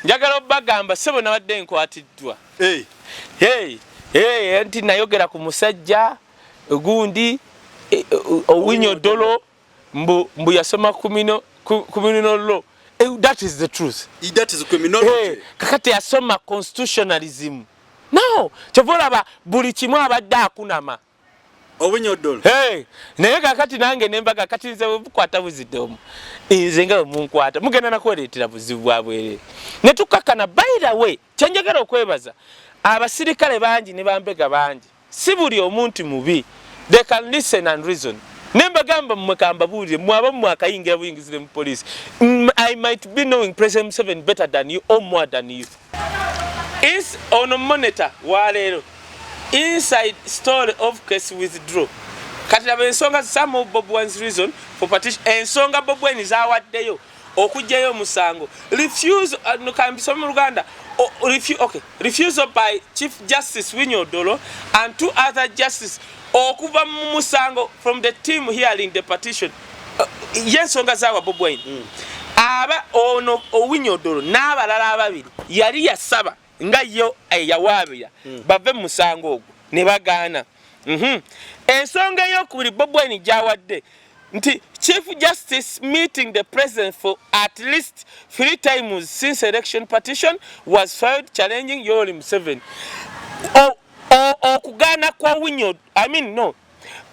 Njagala obagamba, ssebo, nabadde nkwatiddwa. Hey, hey, nti nayogera ku musajja gundi Owiny Odolo, mbu yasoma criminal law. That is the truth. That is criminology. Hey, kakati yasoma constitutionalism. No, kyova olaba buli kimu abadde akunama. Owiny Odolo. Hey, naye kakati nange nembaga kati nze bukwata buzidde omu, nze nga bwemunkwata mugenda nakwereetera buzibu bwa bwerere ne tukakkana. By the way, kyenjagala okwebaza abasirikale bangi ne bambega bangi, si buli omuntu mubi. They can listen and reason. Nembagamba, mmwe kambabuulire, mmwe abamu mwakayingira buyingizire mu police. I might be knowing President Museveni better than you or more than you. Is ono Monitor waleero, inside story of case withdraw. Kati laba ensonga, some of Bob Wine's reason for petition, ensonga Bob Wine zawaddeyo okugyayo omusango. Refuse, kambisome mu Luganda. Okay, refusal by Chief Justice Winyi Odolo and two other justice okuva mu musango from the team hearing the petition. Yensonga zawa Bob Wine. Aba ono Owiny Odolo n'abalala ababiri yali yasaba nga yo yawaabira bave mu musango ogwo ne bagaana. Ensonga eyokubiri Bob Wine gyawadde nti Chief Justice meeting the president for at least three times since election petition was filed challenging Yoweri Museveni. Okugaana kwa Winyo, I mean, no,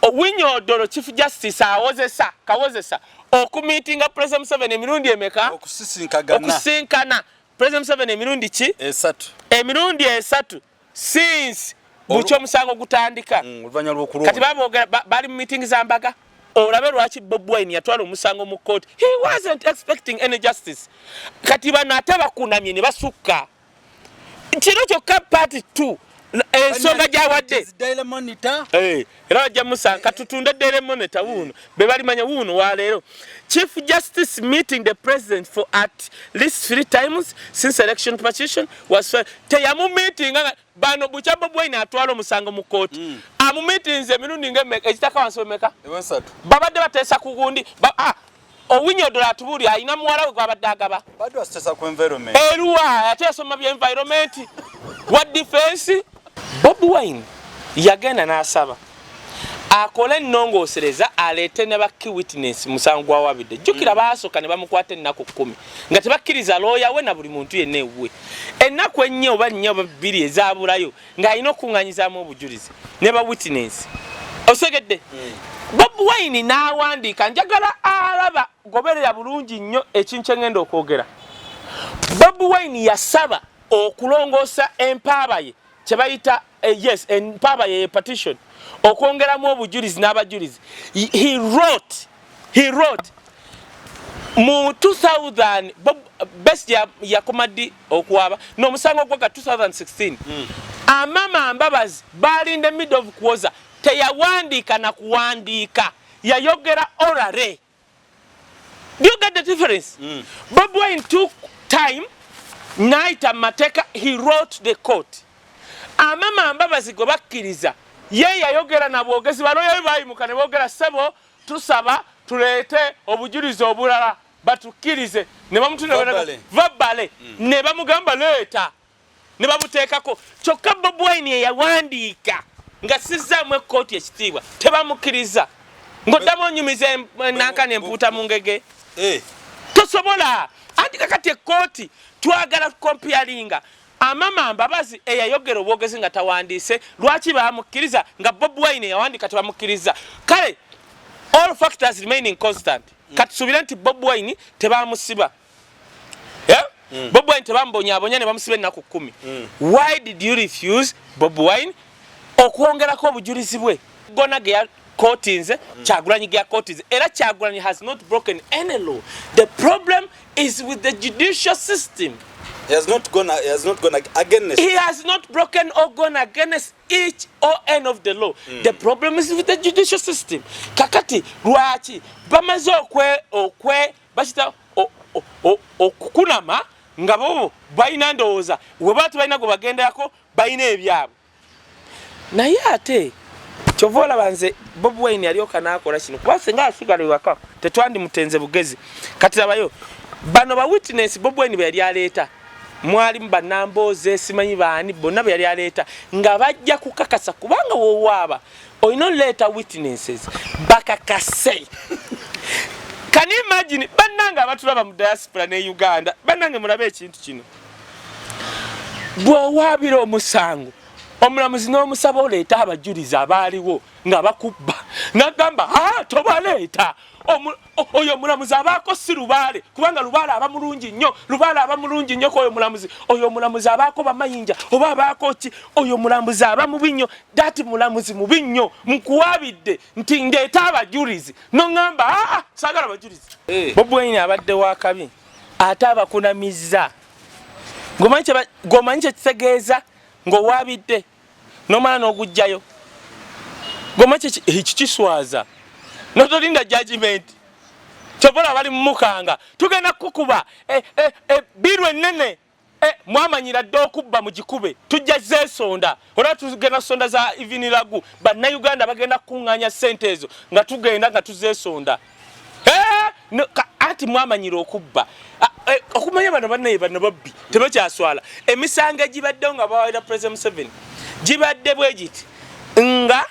Owiny Odolo, Chief Justice awozesa kawozesa okumeetinga President Museveni emirundi emeka? Okusisinkagana. Okusinkana President Museveni emirundi ki? Esatu. Emirundi esatu since bukya omusango gutandika. Oluvannyuma lw'okulonda. Kati babogera bali mu meeting za mbaga. Olabe lwaki Bob Wine yatwala omusango mu court. He wasn't expecting any justice. Kati bano ate bakunamye ne basukka kino kyokka. Part 2, ensonga gyawadde. Daily Monitor. Era bajja musanga katutunde Daily Monitor wuuno be balimanya wuuno waleero. Chief Justice meeting the president for at least three times since election petition was filed. Teyamumeetinga bano bukya Bob Wine atwala omusango mu kooti. Amumeetinze emirundi ng'emeka ekitaka wansi wemeka? Esatu. Babadde bateesa ku gundi ah, Owiny Odolo atubuulire, alina muwala we gwabadde agaba. Badde basitesa ku environment. Eruwa? Ate yasoma bya environment wa defense. Bob Wine yagenda n'asaba akole ennongoosereza, aleete ne ba key witness musango gwawabidde. Jjukira baasooka ne bamukwata ennaku 10 nga tebakkiriza looya we na buli muntu yenna ewuwe. Ennaku 4 oba 4 oba 2 ezaabulayo ng'alina okuŋŋanyizaamu obujulizi ne ba witness. Osegedde? Bob Wine n'awandiika. Njagala alaba goberera bulungi nnyo ekintu kye ŋŋenda okwogera. Bob Wine yasaba okulongoosa empaaba ye kye bayita yes, empaaba ye petition, okwongeramu obujulizi n'abajulizi. He wrote mu 2000. Bob Besigye yakoma ddi okuwaaba n'omusango gwaga 2016? Amama Mbabazi balinda middle of kuwoza, teyawandiika na kuwandiika, yayogera orally. Do you get the difference? Bob Wine took time n'ayita mu mateeka. He wrote the court. Amama Mbabazi gwe bakkiriza ye yayogera na bwogezi. Balooya be bayimuka ne boogera, "Ssebo, tusaba tuleete obujulizi obulala batukkirize." Ne bamutunula. Verbally. Verbally. Ne bamugamba, "Leeta," ne babuteekako. Kyokka Bob Wine eyawandiika nga sizzaamu ekkooti ekitiibwa tebamukkiriza. Ng'oddamu onyumiza nankani empuuta mu ngege. Tosobola. Anti kakati ekkooti twagala comparinga Amama Mbabazi eyayogera obwogezi nga tawandiise, lwaki bamukkiriza, nga Bob Wine eyawandiika tebamukkiriza? Kale all factors remaining constant, katusuubire nti Bob Wine tebamusiba. Yeah? Bob Wine tebamubonyabonya ne bamusiba ennaku 10. Why did you refuse Bob Wine okwongerako obujulizi bwe gona ge yakotinze? Kyagulanyi ge yakotinze, era Kyagulanyi has not broken any law. The problem is with the judicial system. He has not gone against. He has not broken or gone against each or any of the law. The problem is with the judicial system. Kakati lwaki bamaze okwe bakita okukunama nga bo balina ndowooza we baba tebalina gwe bagenderako, balina ebyabwe. Naye ate kyova olaba nze Bob Wine yalyoka n'akola kino, kuba singa asigala ewaka tetwandimutenze bugezi. Kati labayo Bano ba witness Bobi Wine be yali aleeta, mwalimu bannambooze, simanyi baani, bonna be yali aleeta nga bajja kukakasa, kubanga wowaaba olina oleeta witnesses bakakase. Can you imagine? Bannange abatulaba mu diaspora ne Uganda, bannange mulabe ekintu kino. Bw'owaabira omusango, omulamuzi n'omusaba oleeta abajulizi abaaliwo nga bakubba, nagamba tobaleeta. Oyo omulamuzi abaako si Lubaale, kubanga Lubaale aba mulungi nnyo, Lubaale aba mulungi nnyo ku oyo mulamuzi. Oyo omulamuzi abaako bamayinja oba abaako ki, oyo omulamuzi aba mubi nnyo. Dati mulamuzi mubi nnyo, nkuwaabidde nti ndeeta abajulizi, noŋŋamba aa saagala bajulizi. Bobi Wine abadde wakabi, ate abakunamizza. Gwomanyi kyekitegeeza ng'owaabidde nomala n'ogujjayo? Gwomanyi ekyo kiswaza, notolinda judgment. Kyobola bali mumukanga, tugenda kukuba biru ennene. Mwamanyira dde okubba, mugikube, tujja zeesonda. Olwa tugenda sonda za Evelyn Lagu, bannayuganda bagenda kukuŋŋaanya ssente ezo nga tugenda nga tuzeesonda. Anti mwamanyira okubba. Okumanya bano bannaye, bano babbi tebakyaswala. Emisango egibaddewo nga bawalira President Museveni gibadde bwe giti, nga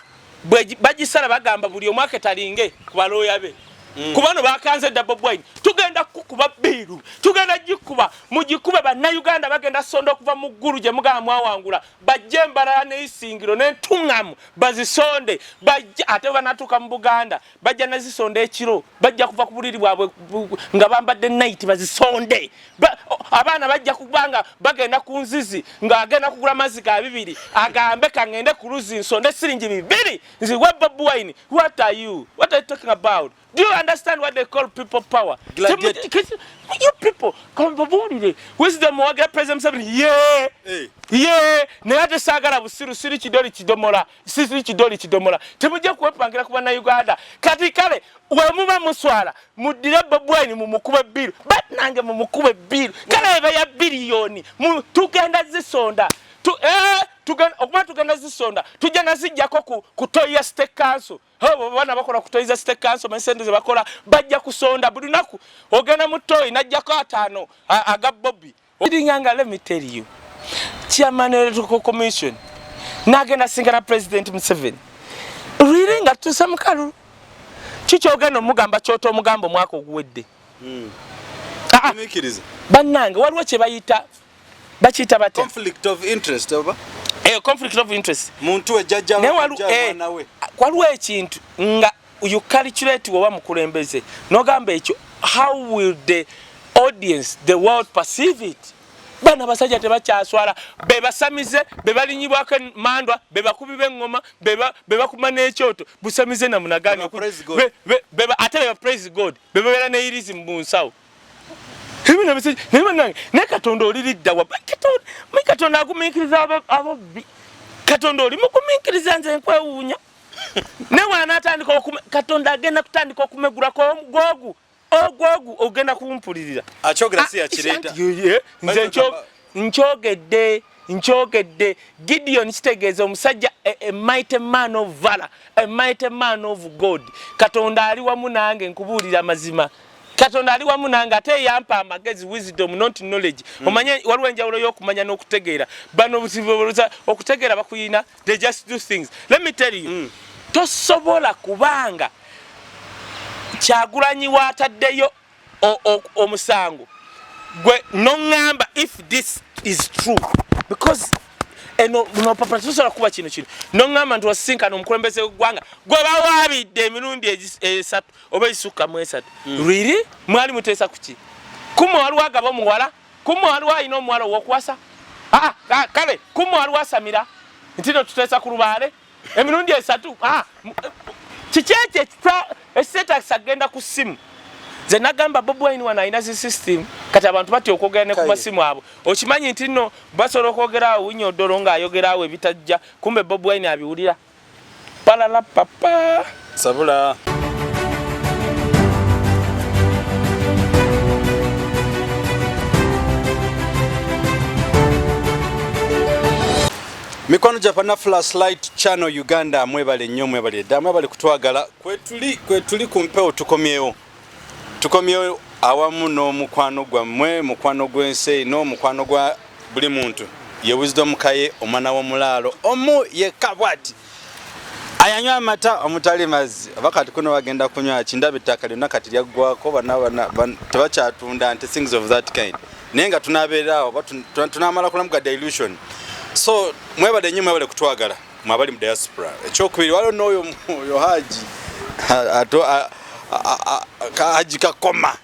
bagisala bagamba buli omwaka talinge ku balooya be. Kubano bakanze dda Bobi Wine, tugenda kukuba bill, tugenda gikuba, mugikube. Bannayuganda bagenda sonda okuva mu ggulu gye mugamba mwawangula, bajje embalala n'eisingiro n'entuŋŋamu bazisonde, bajje. Ate banatuuka mu Buganda bajja nazisonda ekiro, bajja kuva ku buliri bwabwe nga bambadde night bazisonde. Abaana bajja kubanga bagenda ku nzizi, ng'agenda kugula mazzi ga 2, agambe kaŋŋende ku luzzi nsonde siringi 2 nziwe Bobi Wine. What are you, what are you talking about? Do you understand what they call people power? You people, kambabuulire. Wisdom wagira President Museveni, ye ye, naye ate saagala busiru. Siri kidoli kidomola, siri kidoli kidomola. Temujja kwepangira ku bannayuganda. Kati kale wemuba muswala, muddire Bobi Wine mumukube bill, bannange mumukube bill, kale eba ya biliyoni, tugenda zisonda. Okuba tugenda zisonda, tujja nazijjako ku toyi ya State Council. Abo baana bakola ku toyi za State Council, manyi sente ze bakola. Bajja kusonda buli lunaku, ogenda mu toyi najjako 50 aga Bobi. Nga let me tell you, chairman electoral commission nagenda singana President Museveni lwiri nga tutuuse mu kalulu, kikyogenda omugamba kyota omugamba omwaka oguwedde. Bannange, waliwo kye bayita, bakiyita batya? Conflict of interest oba? Conflict of interest. Muntu we jjajja mwana we. Waliwo ekintu nga you calculate, woba mukulembeze nogamba ekyo, how will the audience, the world perceive it? Bana abasajja tebakyaswala, bebasamize, bebalinyibwako emandwa, bebakubi b'eŋŋoma, bebakuma n'ekyoto busamize namunagani, ate beba praise God, bebabeera neirizi mu nsawo. Naye naye Katonda oliriddawa? Katonda agumiikiriza ababbi, Katonda oli mugumiikiriza, nze nkwewuunya. Naye wanaatandika, Katonda agenda kutandika okumegulako ogwogu ogwogu, ogenda kumpulirira. Akyogera si yakireeta. Nze nkyogedde, nkyogedde. Gideon kitegeeza omusajja, a mighty man of valor, a mighty man of God. Katonda ali wamu nange, nkubuulira amazima, Katonda ali wamu nange, ate yampa amagezi, wisdom, not knowledge. Omanye waliwo enjawulo y'okumanya n'okutegeera. Bano okutegeera bakuyina, they just do things. Let me tell you, tosobola kubanga Kyagulanyi waataddeyo omusango gwe noŋŋamba if this is true, because eno nopapula tosobola kuba kino kino, noŋŋamba nti wasinkana omukulembeze w'eggwanga gwe bawaabidde emirundi esatu oba esukka mu esatu. Really, mwali muteesa kuki? Kumwe waliwo agaba omuwala, kumwe waliwo alina omuwala owokuwasa. Kale kumwe waliwo asamira nti no tuteesa ku lubaale emirundi esatu. Kiki ekyo ekiseetagisa kugenda ku ssimu? Nze nagamba Bobi Wine wano alina zi system, kati abantu batya okwogera ne ku masimu abo. Okimanyi nti nno basobola okwogera awo, Winya Odolo ng'ayogera awo ebitajja, kumbe Bobi Wine abiwulira palala papa. Sabula. Mikwano gya Pana Flashlight Channel Uganda, mwebale nnyo, mwebale dda, mwebale kutwagala. Kwetuli, kwetuli ku mpewo, tukomyewo, tukomyewo. Awamu n'omukwano gwammwe, mukwano gw'ensi eno, mukwano gwa buli muntu, ye Wisdom Kaye, omwana w'omulaalo omu yekka bwati ayanywa amata omutali mazzi. Oba kati kuno bagenda kunywa ki? Ndaba ettaka lyonna kati lyaggwako, bana tebakyatunda nti things of that kind, naye nga tunabeeraawo oba tunamala kulamu ga dilution. So mwebale nnyo, mwebale kutwagala mwabali mu diaspora. Ekyokubiri, waliwo n'oyo oyo Haji Haji Kakoma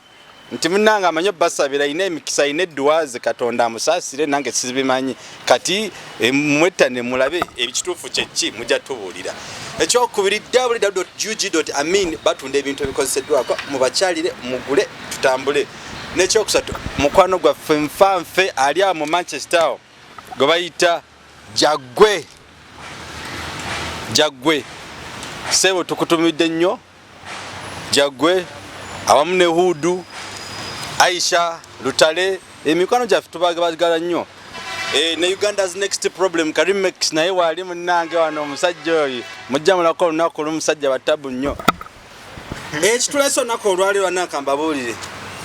nti munange amanyi obasabira, ayina emikisa, ayina edduwaze, Katonda amusaasire, nange sibimanyi. Kati mwettane mulabe ekituufu kyeki, mujja tubuulira. Ekyokubiri, www ug amin, batunda ebintu ebikozeseddwako, mubakyalire mugule tutambule. N'ekyokusatu, mukwano gwaffe nfanfe ali awo mu Manchester awo gwe bayita Jagwe. Jagwe sebo, tukutumidde nnyo Jagwe, awamu ne Hudu Aisha Lutale, emikwano gyaffe tubagala nnyo. Ne Uganda's next problem Karimex naye waali munnange wano. Omusajja oyo mujja mulako olunaku olw'omusajja batabu nnyo. Ekitulese olunaku olwaleero, bananka mbabuulire,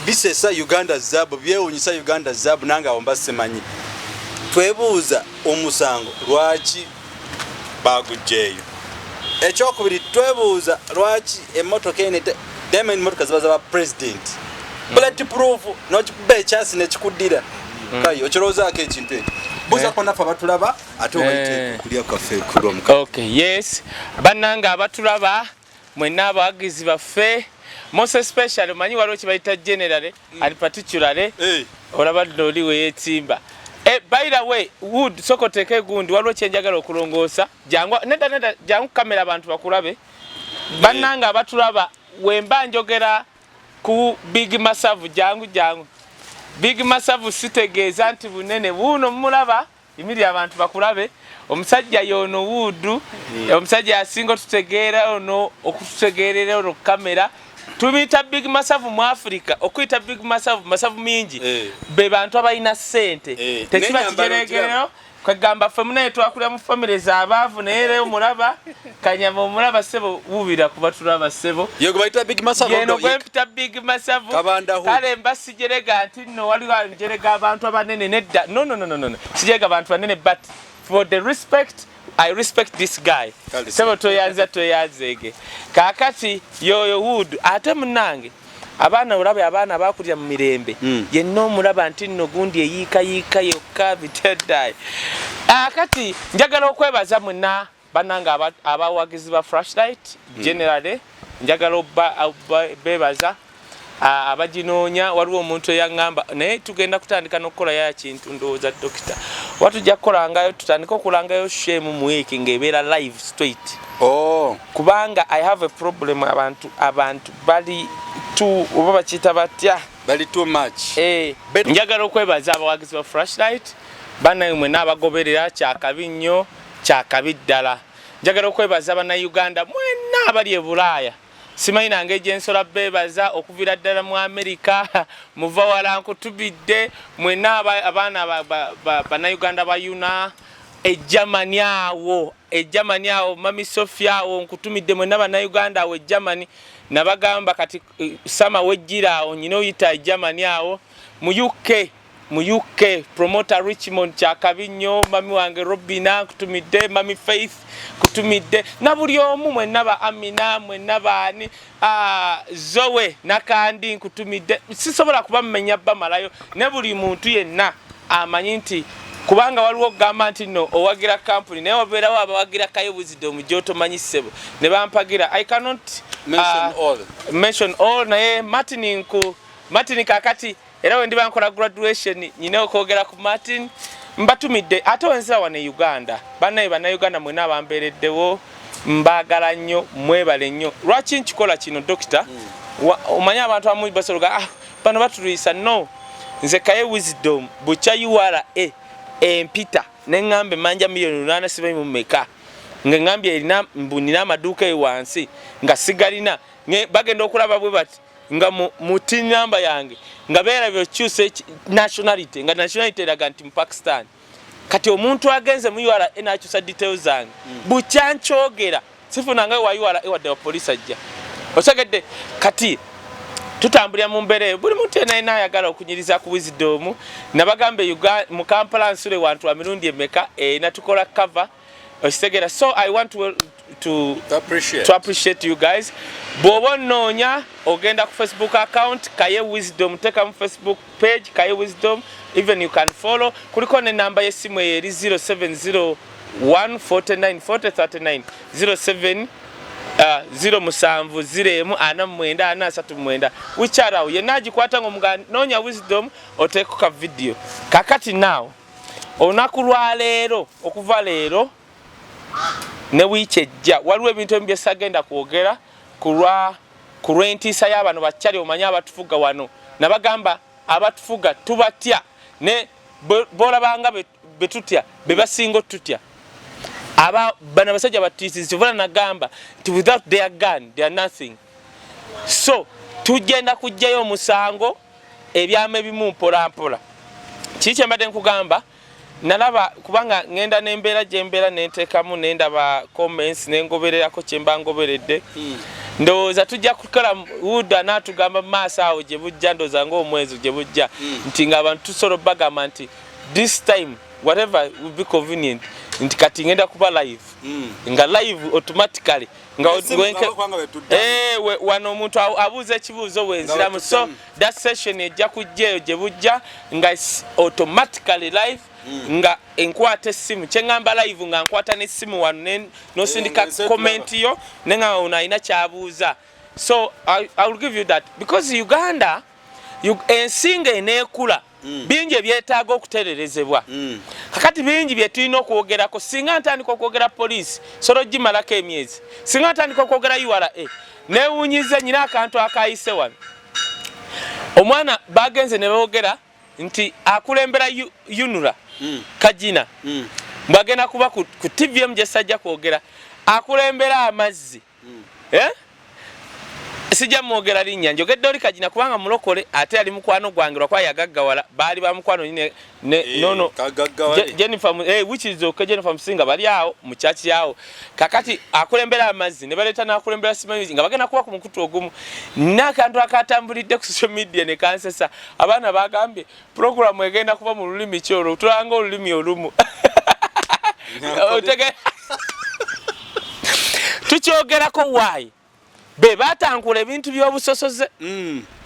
bisesa Uganda zaabu, byewunyisa Uganda zaabu. Nange awo mba simanyi. Twebuuza omusango lwaki bagugjeeyo. Ekyokubiri, twebuuza lwaki emmotoka eno diamond, motoka ziba zaba president, bullet proof, nokikuba ekyasi nekikuddira. Kaye, okirowoozaako ekintu ekyo? Buuzako naffe abatulaba, ate obayite kulya kwaffe kulwomuka. Okay, yes, bannange abatulaba mwenna, abawagizi baffe, most especially omanyi waliwo kibayita generally and particularly. Olaba nno oli weyetimba. By the way, wood soko oteeke gundi, waliwo kyenjagala okulongoosa. Jangu, nedda nedda, jangu kamera abantu bakulabe. Bannange abatulaba, wemba njogera ku Big Masavu, jangu jangu. Big Masavu sitegeeza nti bunene buuno mumulaba imiri, abantu bakulabe. Omusajja yono Wuudu, omusajja asinga otutegeera ono, okututegeerera ono kamera. Tumuyita Big Masavu mu Africa. Okuyita Big Masavu, masavu mingi, be bantu abalina ssente. Tekiba N'ennyambalo. Kigeregerero kwegamba ffe munaye twakulira mu famire z'abaavu, naye era omulaba kanyama, omulaba ssebo, wubira kuba tulaba ssebo. Ye gwe bayita Big Masavu. Yeno gwempita Big Masavu. Kabanda Hood. Kale mba sijerega nti nno waliwo njerega abantu abanene, nedda, no no no no no, sijerega abantu banene, but for the respect, I respect this guy. Kale. Sebo, toyanza toyanzeege. Kaakati yoyo Wood, ate munange abaana olabe, abaana bakulira mu mirembe. Yenna omulaba nti nno gundi eyiikayiika yokka biteddayi. Akati njagala okwebaza mwenna bannange abawagizi ba Flashlight. Generally njagala bebaza abaginoonya. Waliwo omuntu eyaŋŋamba naye tugenda kutandika n'okukolayo ekintu, ndowooza dokita oba tujja kukolangayo, tutandike okulangayo shemu mu wiiki ng'ebeera live straight. Oh. Kubanga I have a problem, abantu bali tu oba bakiyita batya? Bali too much. Njagala okwebaza abawagizi ba Flashlight bannaye mwenna abagoberera, kyakabi nnyo, kyakabi ddala. Njagala okwebaza Bannayuganda mwenna abali e Bulaaya, simanyi nange gyensola beebaza, okuviira ddala mu Amerika, muva wala, nkutubidde mwenna abaana Bannayuganda bayuna e Germany awo, e Germany awo, Mami Sofia awo nkutumidde. Mwenna Bannayuganda awo e Germany, nabagamba kati sama wejjira awo nyina oyita e Germany awo, mu UK, mu UK promoter Richmond, kyakabi nnyo. Mami wange Robina nkutumidde, Mami Faith nkutumidde, na buli omu mwenna, ba Amina mwenna, baani, Zoe Nakandi nkutumidde. Sisobola kuba mmenya bamalayo, ne buli muntu yenna amanyi nti kubanga waliwo okugamba nti no owagira kampuni, naye wabeerawo abawagira Kaye Wisdom gyotomanyi ssebo ne bampagira. I cannot mention all. Mention all, naye Martin, nku Martin kakati era we ndiba nkola graduation nyina okwogera ku Martin, mbatumidde. Ate wenzira wano e Uganda, bannaye Bannayuganda mwena abambeereddewo, mbaagala nnyo, mwebale nnyo. Lwaki nkikola kino, dokita? Omanyi abantu abamu basologa, ah, bano batulwisa. No, nze Kaye Wisdom bukya URA empita neŋŋamba emanja miliyoni 8 simanyi mu mmeka, nga eŋŋambye erina mbu nina amaduuka eyo wansi nga sigalina. Bagenda okulaba bwe bati nga mu TIN namba yange nga beerabye okyusa nationality, nga nationality eraga nti mu Pakistan. Kati omuntu agenze mu URA n'akyusa details zange, bukya nkyogera sifunanga wa URA wadde wa poliisi ajja. Otegedde? Kati Tutambulira mu mbeera eyo. Buli muntu yenna yenna ayagala okunyiriza ku Wisdom, nabagambe mu Kampala nsule wantu wa mirundi emeka natukola cover, okitegeera? So I want to appreciate. To appreciate you guys. Bw'oba onoonya, ogenda ku Facebook account Kaye Wisdom, teekamu Facebook page Kaye Wisdom, even you can follow. Kuliko ne namba y'essimu eyo eri 0701 49 40 39, 07 07 01 49 4 39. Wikyalawo yenna agikwata nga noonya Wisdom, oteeko ka video. Kakati naawe olunaku lwaleero, okuva leero ne wiiki ejja, waliwo ebintu ebimu byesagenda kwogera ku lw'entiisa y'abano bakyali. Omanyi abatufuga wano, nabagamba abatufuga tubatya, ne bolabanga betutya be basinga otutya. Aba bano abasajja batiisizi. Kyova nagamba nti without their gun they are nothing. So tugenda kugjayo omusango, ebyama ebimu mpolampola. Kiki kyembadde nkugamba? Nalaba kubanga ngenda nembeera gyembeera, nenteekamu, nendaba comments, nengobererako kyemba ngoberedde. Ndowooza tujja kukola wuda naatugamba mu maaso awo gye bujja, ndowooza ngaomwezi gye bujja, nti ng'abantu tusobola obagamba nti this time, whatever will be convenient, nti kati ngenda kuba live, nga live automatically nga wano omuntu abuuza ekibuuzo wenziramu. So that session ejja kujja eyo gye bujja, nga automatically live, nga enkwata essimu. Kyeŋŋamba live, nga nkwata n'essimu wano, nosindika comment yo, neŋŋamba ono alina kyabuuza. So I will give you that because Uganda ensi nga eneekula, bingi ebyetaaga okutererezebwa. Kakati bingi bye tulina okwogerako. Singa ntandika okwogera poliisi, solo gimalako emyezi. Singa ntandika okwogera URA, newunyiza nyina akantu akayise wano. Omwana bagenze ne boogera nti akulembera UNRA Kagina, bwagenda kuba ku TVM gyesajja kwogera, akulembera amazzi, eh? Sijja mwogera linnya, njogedde oli Kagina kubanga mulokole ate yali mukwano gwange, lwakuba yagaggawala, baali ba mukwano ne nono Jennifer, which is okay, Jennifer Musinga bali awo mu church yawo. Kakati akulembera amazzi ne baleeta n'akulembera simanyi nga bagenda kuba ku mukutu ogumu. N'akantu akatambulidde ku social media ne kansesa, abaana bagambye program egenda kuba mu lulimi ki olwo tulanga olulimi olumu. Tukyogerako waayi be batankula ebintu by'obusosoze.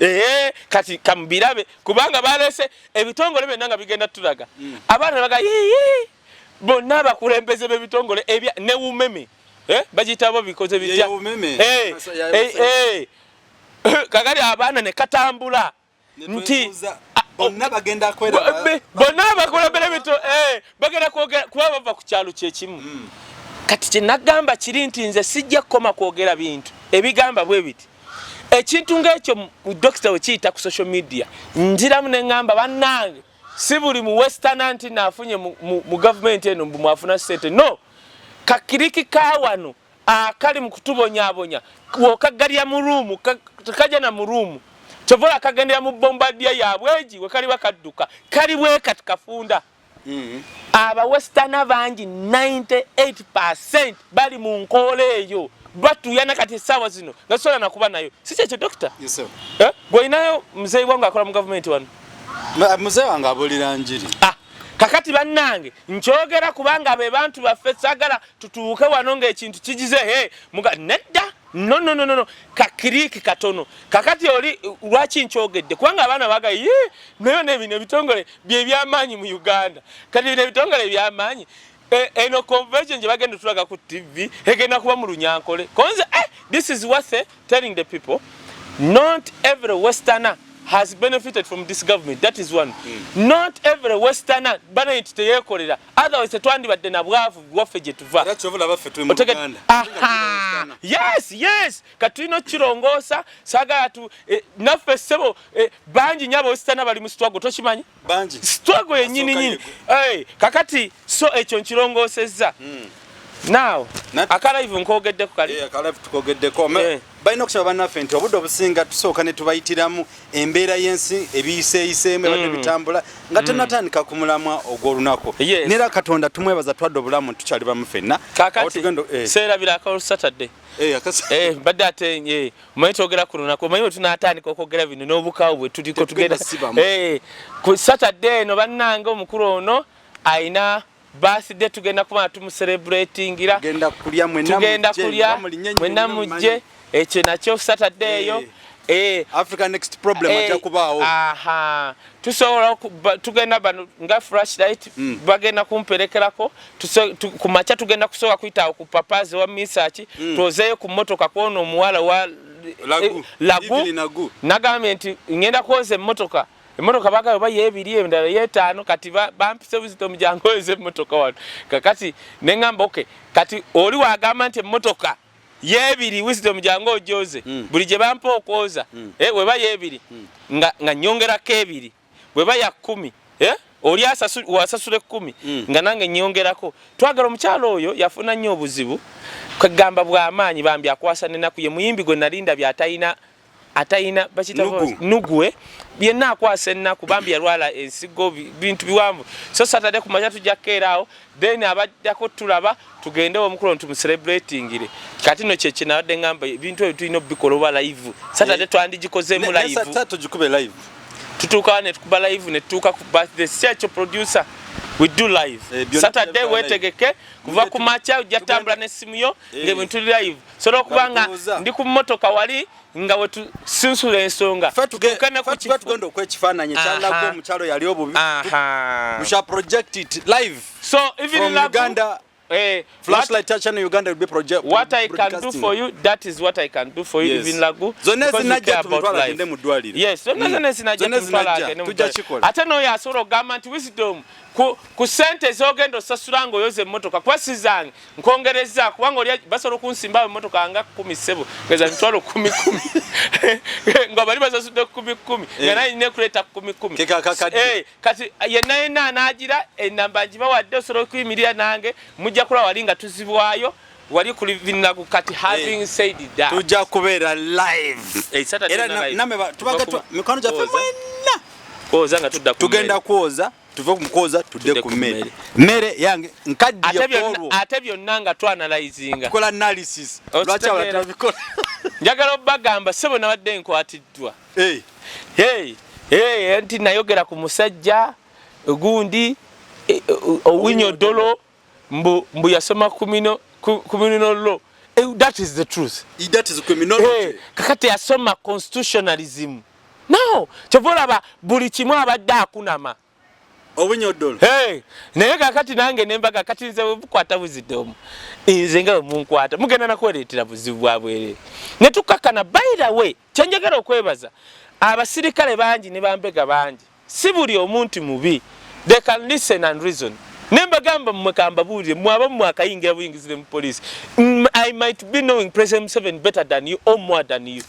Ee, kati kamubirabe kubanga balese ebitongole byonna nga bigenda tulaga. Abaana baga yiyi bonna abakulembeze b'ebitongole ebya ne UMEME, eh, bagiyita bikoze bitya? Eh, kakati abaana ne katambula nti bonna bagenda kwera bonna abakulembera ebito bagenda kwogera kuba bava ku kyalo kyekimu. Kati kyenagamba kiri nti nze sijja kukoma kwogera bintu ebigamba bwe biti. Ekintu ng'ekyo dokita we kiyita ku social media, nziramu ne ŋŋamba bannange, si buli mu western nti naafunye mu gavumenti eno mbu mwafuna ssente. No kakiriki ka wano akali mu kutubonyaabonya, wokaggalira mu room, tekajja na mu room. Kyova ola kagendera mu Bombardier yaabwe egi, we kaliba kadduka kali bwe kati kafunda. Abawestana bangi, 98 bali mu nkoola eyo, batuyana kati essaawa zino nga sobola nakuba nayo. Si kyekyo, dokita? Eh? Gwolinayo muzeeyi wange akola mu gavumenti wano. Muzeeyi wange abuulira njiri. Ah, kakati bannange, nkyogera kubanga be bantu baffe. Sagala tutuuke wano ng'ekintu kigize he muga nedda. No, no, no, no, kakiriki katono. Kakati oli lwaki nkyogedde? Kubanga abaana baga ye nayo nebino ebitongole byebyamaanyi mu Uganda. Kati bino ebitongole ebyamaanyi, eno convention gye bagenda otulaga ku TV egenda kuba mu Lunyankole konze. This is worth telling the people, not every westerner has benefited from this government. That is one. Not every westerner bana nti teyeekolera, otherwise tetwandibadde na bwavu bwaffe gye tuva. Yes, kati tulina okukirongoosa. Saagala tu naffe ssebo, bangi nyo abawesitana bali mu struggle, tokimanyi? Struggle yennyini nyini. Hey, kakati so ekyo nkirongoosezza. Now aka live nkogeddeko kali. Aka live tukogeddeko. Balina okusaba bannaffe nti obudde obusinga tusooka ne tubayitiramu embeera y'ensi ebiyiseeyiseemu ebadde bitambula nga tennatandika ku mulamwa ogw'olunaku. Neera Katonda tumwebaza twadde obulamu, tukyali bamu ffenna. Awo Kakati tugenda seerabira Saturday. Mbadde ate omanyi twogera ku lunaku, omanyi bwe tunaatandika okwogera bino n'obukawo bwe tuliko. Tetugenda tugenda sibamu. Ku Saturday eno, bannange, omukulu ono ayina birthday, tugenda kuba tumucelebratingira. Tugenda kulya mwenna. Tugenda mujje, kulya nga mulinye mwenna, mwenna. Mujje, ekyo nakyo Saturday eyo. Africa Next Problem ajja kubaawo. Aha, tusobola tugenda bano nga Flashlight bagenda kumperekerako. Ku makya tugenda kusooka kuyitaawo ku papazi wa Misaki, twozeeyo ku mmotoka kwona omuwala wa Lagu. Lagu. Evelyn Lagu. Nagambye nti ngenda kwoza emmotoka. Emmotoka bagambye oba yeebiri, endala yeetaano. Kati bampise buzito, mujangu oyoza emmotoka wano. Kakati neŋŋamba okay, kati oli wagamba nti emmotoka yeebiri, Wisdom jangu ojoze. Buli gye bampa okwoza, weba yeebiri, nga nyongerako 2. Bweba ya 10, oli wasasula 10, nga nange nyongerako. Twagala omukyalo oyo yafuna nnyo obuzibu, kwegamba bw'amaanyi, bambi akwasa nenaku. Ye muyimbi gwe nalinda byatalina atayina bakita Nugu. Nugwe byonna akwasa ennaku, bambi yalwala ensigo, bintu biwanvu. So Saturday ku makya tujja kukeeraawo, then abaddako tulaba tugende omukulu ono tumucelebratingire. Kati no kyekinabadde ngamba, ebintu ebyo tulina obikola oba live Saturday twandigikozeemu Ne live. Saturday tugikube live. Tutuuka ne tukuba live, ne tutuuka ku birthday. Si ekyo, producer, we do live. Byonna Saturday tujja live. wetegeke kuva ku makya, ojja tambula n'essimu yo ng'ebintu tuli live. Sobola okuba nga Nga ndi ku mmotoka wali nga wetusinsula ensonga, Ffe tutuuke ne ku ffe kifo. tugenda okwekifaananyi ekyalaga omukyalo yali obubi. We shall project it live So even from Lagu, Uganda. Flashlight Channel Uganda will be project what I can do broadcasting. for you, that is what I can do for you. Yes. Even Lagu, Zonna because you ezinajja care about tumutwala life. agende mu ddwaliro. Yes, zonna zonna ezinajja Zonna tumutwala ezinajja, agende mu tujja ddwaliro. kikola. Ate n'oyo asobola okugamba nti Wisdom, ku sente z'ogenda osasula ng'oyoza emmotoka, kuba si zange, nkongereza, kubanga oli basobola okunsimbawo emmotoka nga 10, ssebo, ngeza mitwalo 10 10, nga bali basasudde 10 10, nga naye nina okuleeta 10 10. Keka kakadde. Kati yenna yenna anaagira enamba ngibawadde, osobola okuyimirira nange, mujja kulaba wali nga tuzibwayo wali ku Livinagu. Kati having said that, Tujja kubeera live. Saturday Era na live. namme tubaga mikwano gyaffe Kwoza. mwenna. Kwoza nga tudda ku Tugenda mmere. kwoza, tuve mu kwoza tudde Tudde ku ku mmere. mmere. Mmere yange nkaddiye Ate byonna, kwolwo. ate byonna nga twanalyzinga. Tukola analysis. Okitegeera. Lwaki abalala tebabikola? Njagala obbagamba, ssebo, nabadde nkwatiddwa. Hey, hey, nti nayogera ku musajja gundi, Owiny Dollo, mbu yasoma criminal law. That is the truth. That is criminology. Hey, kakati yasoma constitutionalism. No, kyova olaba buli kimu abadde akunama. Owiny Dollo. Hey, naye kakati nange nembaga, kati nze bukwata buzidde nze nga bwemunkwata mugenda nakwereetera buzibu bwa bwerere, ne tukakkana. By the way, kyenjagala okwebaza abasirikale bangi ne bambega bangi, si buli omuntu mubi. They can listen and reason. Nembagamba mmwe, kambabuulire mmwe abamu mwakayingira buyingizire mu police. I might be knowing President Museveni better than you or more than you,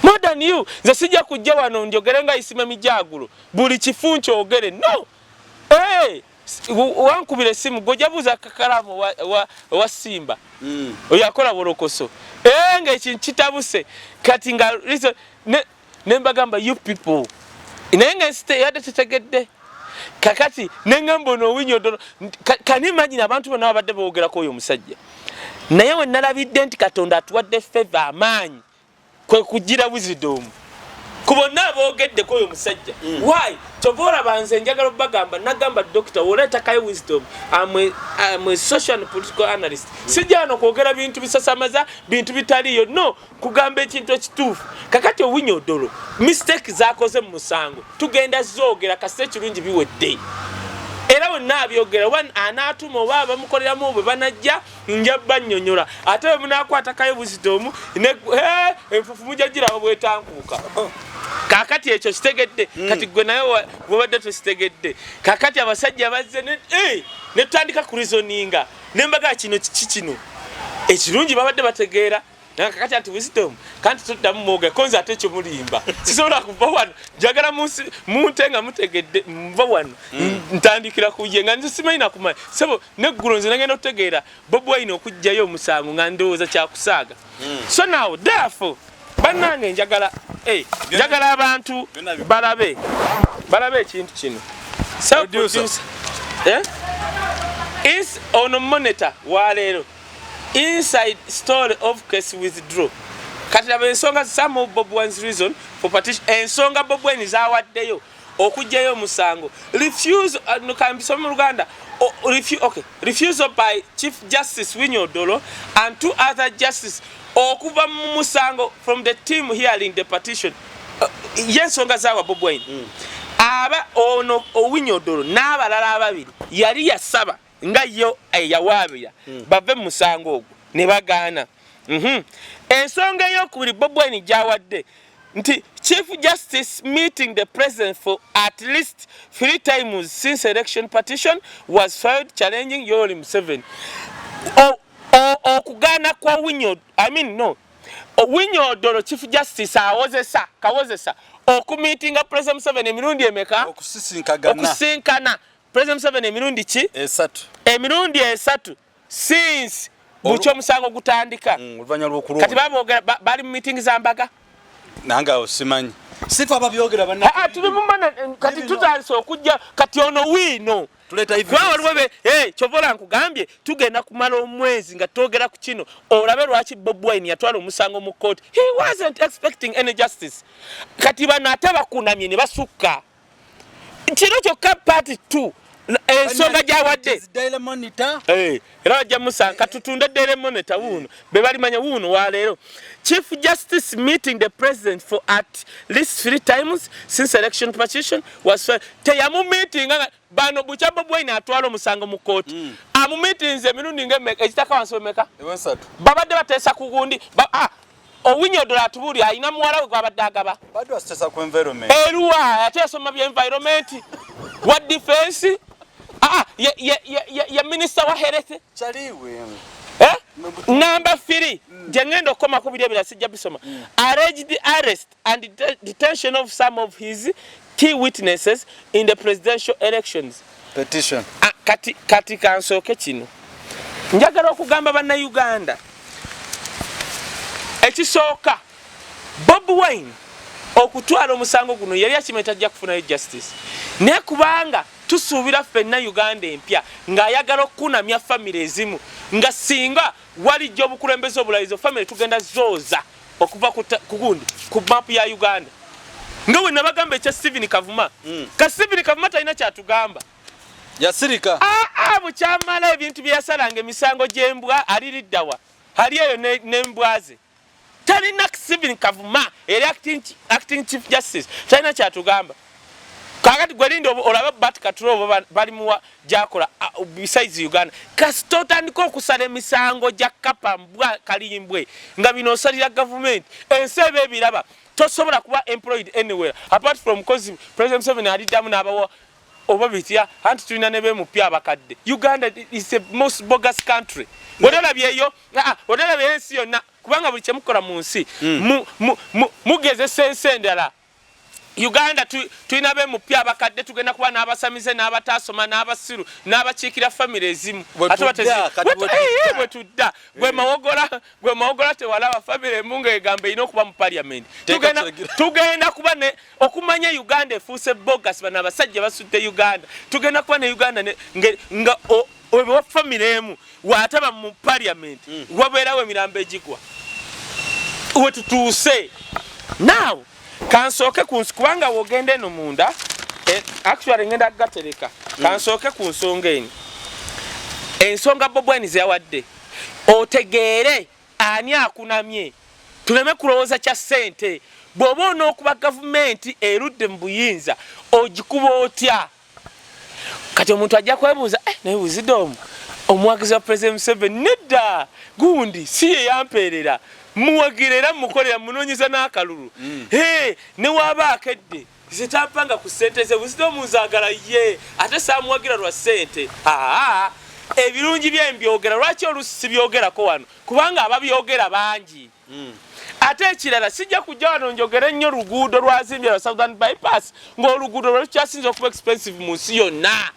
more than you. Nze sijja kujja wano njogere nga Isima Mijagulo, buli kifu nkyogere. No, hey, wankubira essimu gojja buuza kakalamu wa Simba oyo akola bolokoso. Nga ekintu kitabuse kati nga reason ne mbagamba you people, naye nga ensi yadde tetegedde. Kakati neŋŋamba ono Owiny Dollo, can you imagine abantu bonna babadde boogerako oyo omusajja? Naye we nalabidde nti Katonda atuwadde favor amaanyi kwe kugira wisdom ku bonna aboogeddeko oyo omusajja. Why? Kyova olaba nze njagala obbagamba, nagamba doctor woleetakayo wisdom. I'm a social and political analyst. Sijja wano kwogera bintu bisasamaza, bintu bitaliyo, no kugamba ekintu ekituufu. Kakati Owiny Dollo mistake zakoze mu musango tugenda zoogera kasita ekirungi biwedde. Era bwenna abyogera oba anaatuma oba abamukoleramu bwe banajja, nja bannyonnyola. Ate bwe munakwatakayo wisdom, enfufu mujja giraba bwetankuuka. Kakati ekyo kitegedde. Kati gwe naye webadde tokitegedde. Kakati abasajja bazze ne tutandika kureasoninga, nembaga kino kiki kino ekirungi babadde bategeera. Naye kakati anti Wisdom kanti tuddamu mwoge konze ate ekyo mulimba. Sisobola kuva wano. Njagala munte nga mutegedde nva wano. Ntandikira ku ye nga nze simanyi nakumanya. Sebo neggulo nze nagenda okutegeera Bobi Wine okuggyayo omusango nga ndowooza kyakusaaga. So now therefore bannange njagala njagala abantu balabe ekintu kino. So producer is ono monitor wa leero inside story of case withdraw. Kati laba ensonga some of Bobi Wine's reason for petition, ensonga Bobi Wine zawaddeyo okuggyayo omusango refuse kambisome mu Luganda. Refusal by Chief Justice Winnie Odolo and two other justices okuva mu musango from the team hearing the petition. Yensonga zawa Bobi Wine. Aba ono Winnie Odolo n'abalala ababiri yali yasaba nga yo yawaabira bave mu musango ogwo ne bagaana. Ensonga ey'okubiri Bobi Wine gy'awadde nti Chief Justice meeting the president for at least 3 times since election petition was filed challenging Yoweri Museveni. Okugaana kwa Winnie, I mean no. Winnie Odolo Chief Justice awozesa, kawozesa okumeetinga President Museveni emirundi emeka? Okusinkana President Museveni emirundi ki? Esatu. Emirundi esatu since bukyo omusango gutandika. Oluvannyuma lw'okulonda. Kati baboogera bali mu meeting za mbaga. Nange awo simanyi. Sifa ababyogera banna. Tuli mu mana kati tutandise okujja kati ono wiino. Tuleeta evidence. Kwa waliwo be, kyovola nkugambye tugenda kumala omwezi nga twogera ku kino olabe lwaki Bobi Wine yatwala omusango mu court. He wasn't expecting any justice. Kati bano ate bakunamye ne basukka. Kino kyokka part 2 ensonga gy'awadde. Daily Monitor. Era bajja musanga katutunde Daily Monitor wuuno be balimanya wuuno wa leero. Chief Justice meeting the president for at least 3 times since election petition was filed. Teyamu meeting nga bano bukya Bobi Wine atwala omusango mu court. Amu meetings emirundi ng'emeka ekitaka wansi emeka? Esatu. Babadde bateesa ku gundi. Owinyi Odolo atubuulira alina muwala we gw'abadde agaba. Badde bateesa ku environment. Eruwa ate yasoma bya environment wa defense. Ye minister wa health. Kyaliwe. Number 3 gye ngenda okukoma ku biri ebirala sijja bisoma. Alleged arrest and detention of some of his key witnesses in the presidential elections. Petition. Kati kansooke kino. Njagala okugamba bannayuganda ekisooka Bobi Wine okutwala omusango guno yali akimanyi tajja kufunayo justice, naye kubanga tusuubira ffenna Uganda empya ng'ayagala okukunamya famire ezimu nga singa walijja obukulembeze obulayizo famire tugenda zooza okuva ku gundi ku map ya Uganda. Nga bwe nabagamba ekya Stephen Kavuma, ka Stephen Kavuma talina kyatugamba. Yasirika. Bukyamala ebintu bye yasalanga emisango gy'embwa aliriddawa ali eyo n'embwa ze. Talina Stephen Kavuma eri acting Chief Justice talina kyatugamba. Kakati gwe linda olabe Bart Katura oba balimuwa gyakola besides Uganda. Kasita otandika okusala emisango gya kapa mbwa kalimbwe nga bino osalira gavumenti ensi eba ebiraba tosobola kuba employed anywhere apart from cause President Museveni aliddamu n'abawa oba bitya anti tulina ne bemupya abakadde. Uganda is the most bogus country. Bw'otalabyeyo, bw'otalabyeyo ensi yonna kubanga buli kye mukola mu nsi mugezesa ensi endala. Uganda tulina bemupya abakadde tugenda kuba n'abasamize n'abataasoma n'abasiru n'abakiikira famire ezimu. Ate bwe tudda gwe mawogola tewalaba famire emu ng'egamba erina okuba mu parliament. Tugenda kuba ne okumanya Uganda efuuse bogus bano abasajja basudde Uganda. Tugenda kuba ne Uganda nga oba famire emu waataba mu parliament wabeerawo emirambo egigwa. We tutuuse. Now kansooke ku nsi kubanga w'ogenda eno munda, actually ngenda kugatereka. Kansooke ku nsonga eno. Ensonga Bobi Wine ze yawadde otegeere ani akunamye, tuleme kulowooza kya ssente. Bw'oba onookuba gavumenti erudde mu buyinza ogikuba otya? Kati omuntu ajja kwebuuza, naye Wisdom omuwagizi wa President Museveni nedda gundi si ye yampeerera muwagira era mukolera munoonyeza n'akalulu. Ne waaba akedde nze tampanga ku ssente ze Wisdom nzaagala ye ate saamuwagira lwa ssente. Ebirungi bye mbyogera, lwaki oluusi sibyogerako wano? Kubanga ababyogera bangi. Ate ekirala, sijja kujja wano njogere nnyo luguudo lwazimbye lwa Southern Bypass, ng'oluguudo lwe lukyasinze okuba expensive mu nsi yonna.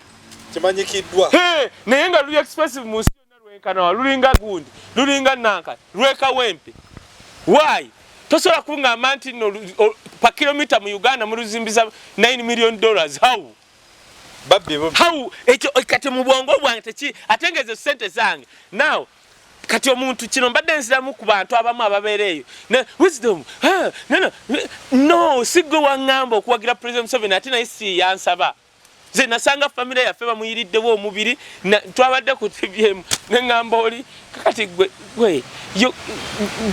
Kimanyikiddwa. Naye nga luli expensive mu nsi yonna, lwenkanawa, lulinga gundi, lulinga nanka lwekawempe. Why? Tosobola kuŋŋamba nti nno pa kilomita mu Uganda muluzimbiza $9 million. How? Babbi bubbi. How? Ekyo kati mu bwongo bwange teki, ate nga ezo sente zange. Now kati omuntu kino mbadde nziramu ku bantu abamu ababeera eyo ne Wisdom. Ah, no, no, no, si gwe waŋŋamba okuwagira President Museveni, ate naye si yansaba. Nze nasanga famire yaffe bamuyiriddewo omubiri, twabadde ku TVM, neŋŋamba oli kakati gwe gwe yo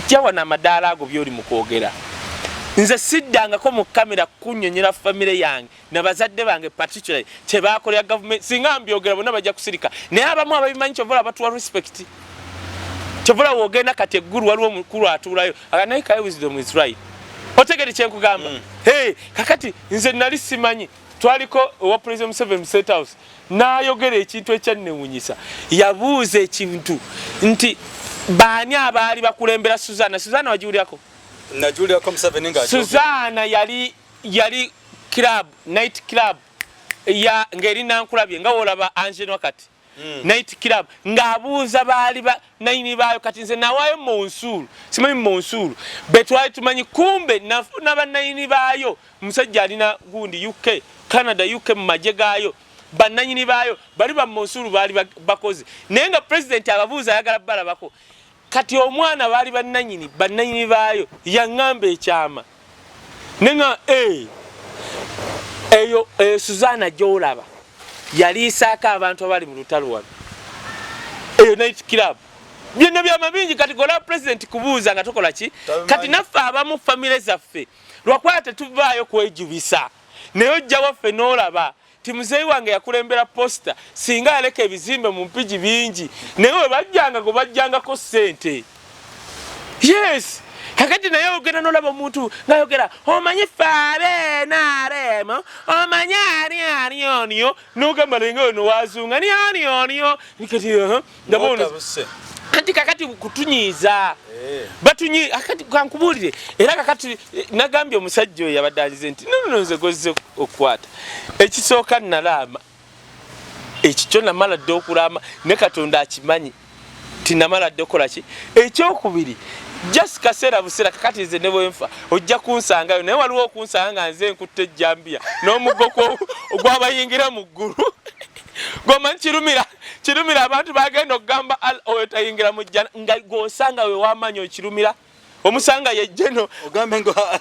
jja wano amadaala ago byoli mu kwogera. Nze siddangako mu kamera kunnyonnyola famire yange na bazadde bange, particularly kyebakolera gavumenti. Singa mbyogera bonna bajja kusirika, naye abamu ababimanyi kyova batuwa respect. Kyova wogenda kati eggulu waliwo omukulu atuulayo aga naye kaye Wisdom is right. Otegere kyenkugamba? Hey, kakati nze nali simanyi twaliko owa President Museveni mu State House, n'ayogera ekintu ekyannewunyisa. Yabuuza ekintu nti baani abaali bakulembera Suzana. Suzana wagiwulirako? Najuulirako Museveni nga Suzana yali club, night club ya ng'eri Nankulabye, nga wolaba Angenwa kati. Night club, ng'abuuza baali ba nanyini baayo. Kati nze nawaayo Monsuulu, simanyi Monsuulu betwali tumanyi, kumbe nafuna bannanyini baayo. Omusajja alina gundi UK, Canada, UK mu magye gaayo, bannanyini baayo bali ba Monsuulu baali bakozi, naye nga pulezidenti ababuuza ayagala balabako. Kati omwana baali bannanyini baayo yaŋŋamba ekyama nenga eyo Suzana gy'olaba yaliisaako abantu abali mu lutalo wano, eyo night club, byonna byama bingi. Kati gola president kubuuza nga tukola ki? Kati naffe abamu famire zaffe lwakuba tetuvaayo kwejubisa, naye ojja waffe n'olaba ti muzeeyi wange yakulembera posta, singa yaleka ebizimbe mu Mpigi bingi, naye we bajjanga gwe bajjangako ssente. Yes, kakati naye ogenda nolaba omuntu ngayogera, omanyi ffe NRM, omanyi ani ani onio, nogamba lenga ono wazunga ni ani onio. Kati ndaba anti kakati kutunyiiza eh. Batunyi akati kankubuulire. Era kakati nagambye omusajja oyo yabadde anyize nti nono nze gozze okukwata ekisooka nalaama ekikyo, namala dde okulaama ne Katonda akimanyi tinamala dde okukola ki. Ekyokubiri, just kaseera buseera, kakati nze ne bwenfa ojja kunsangayo, naye waliwo okunsanga nga nze nkutte ejjambiya n'omuggo ogwabayingira mu ggulu. Gomanyi kirumira, kirumira abantu bagenda okugamba oyo tayingira mu jjana, nga gwosanga we wamanyi okirumira omusanga yejjeno.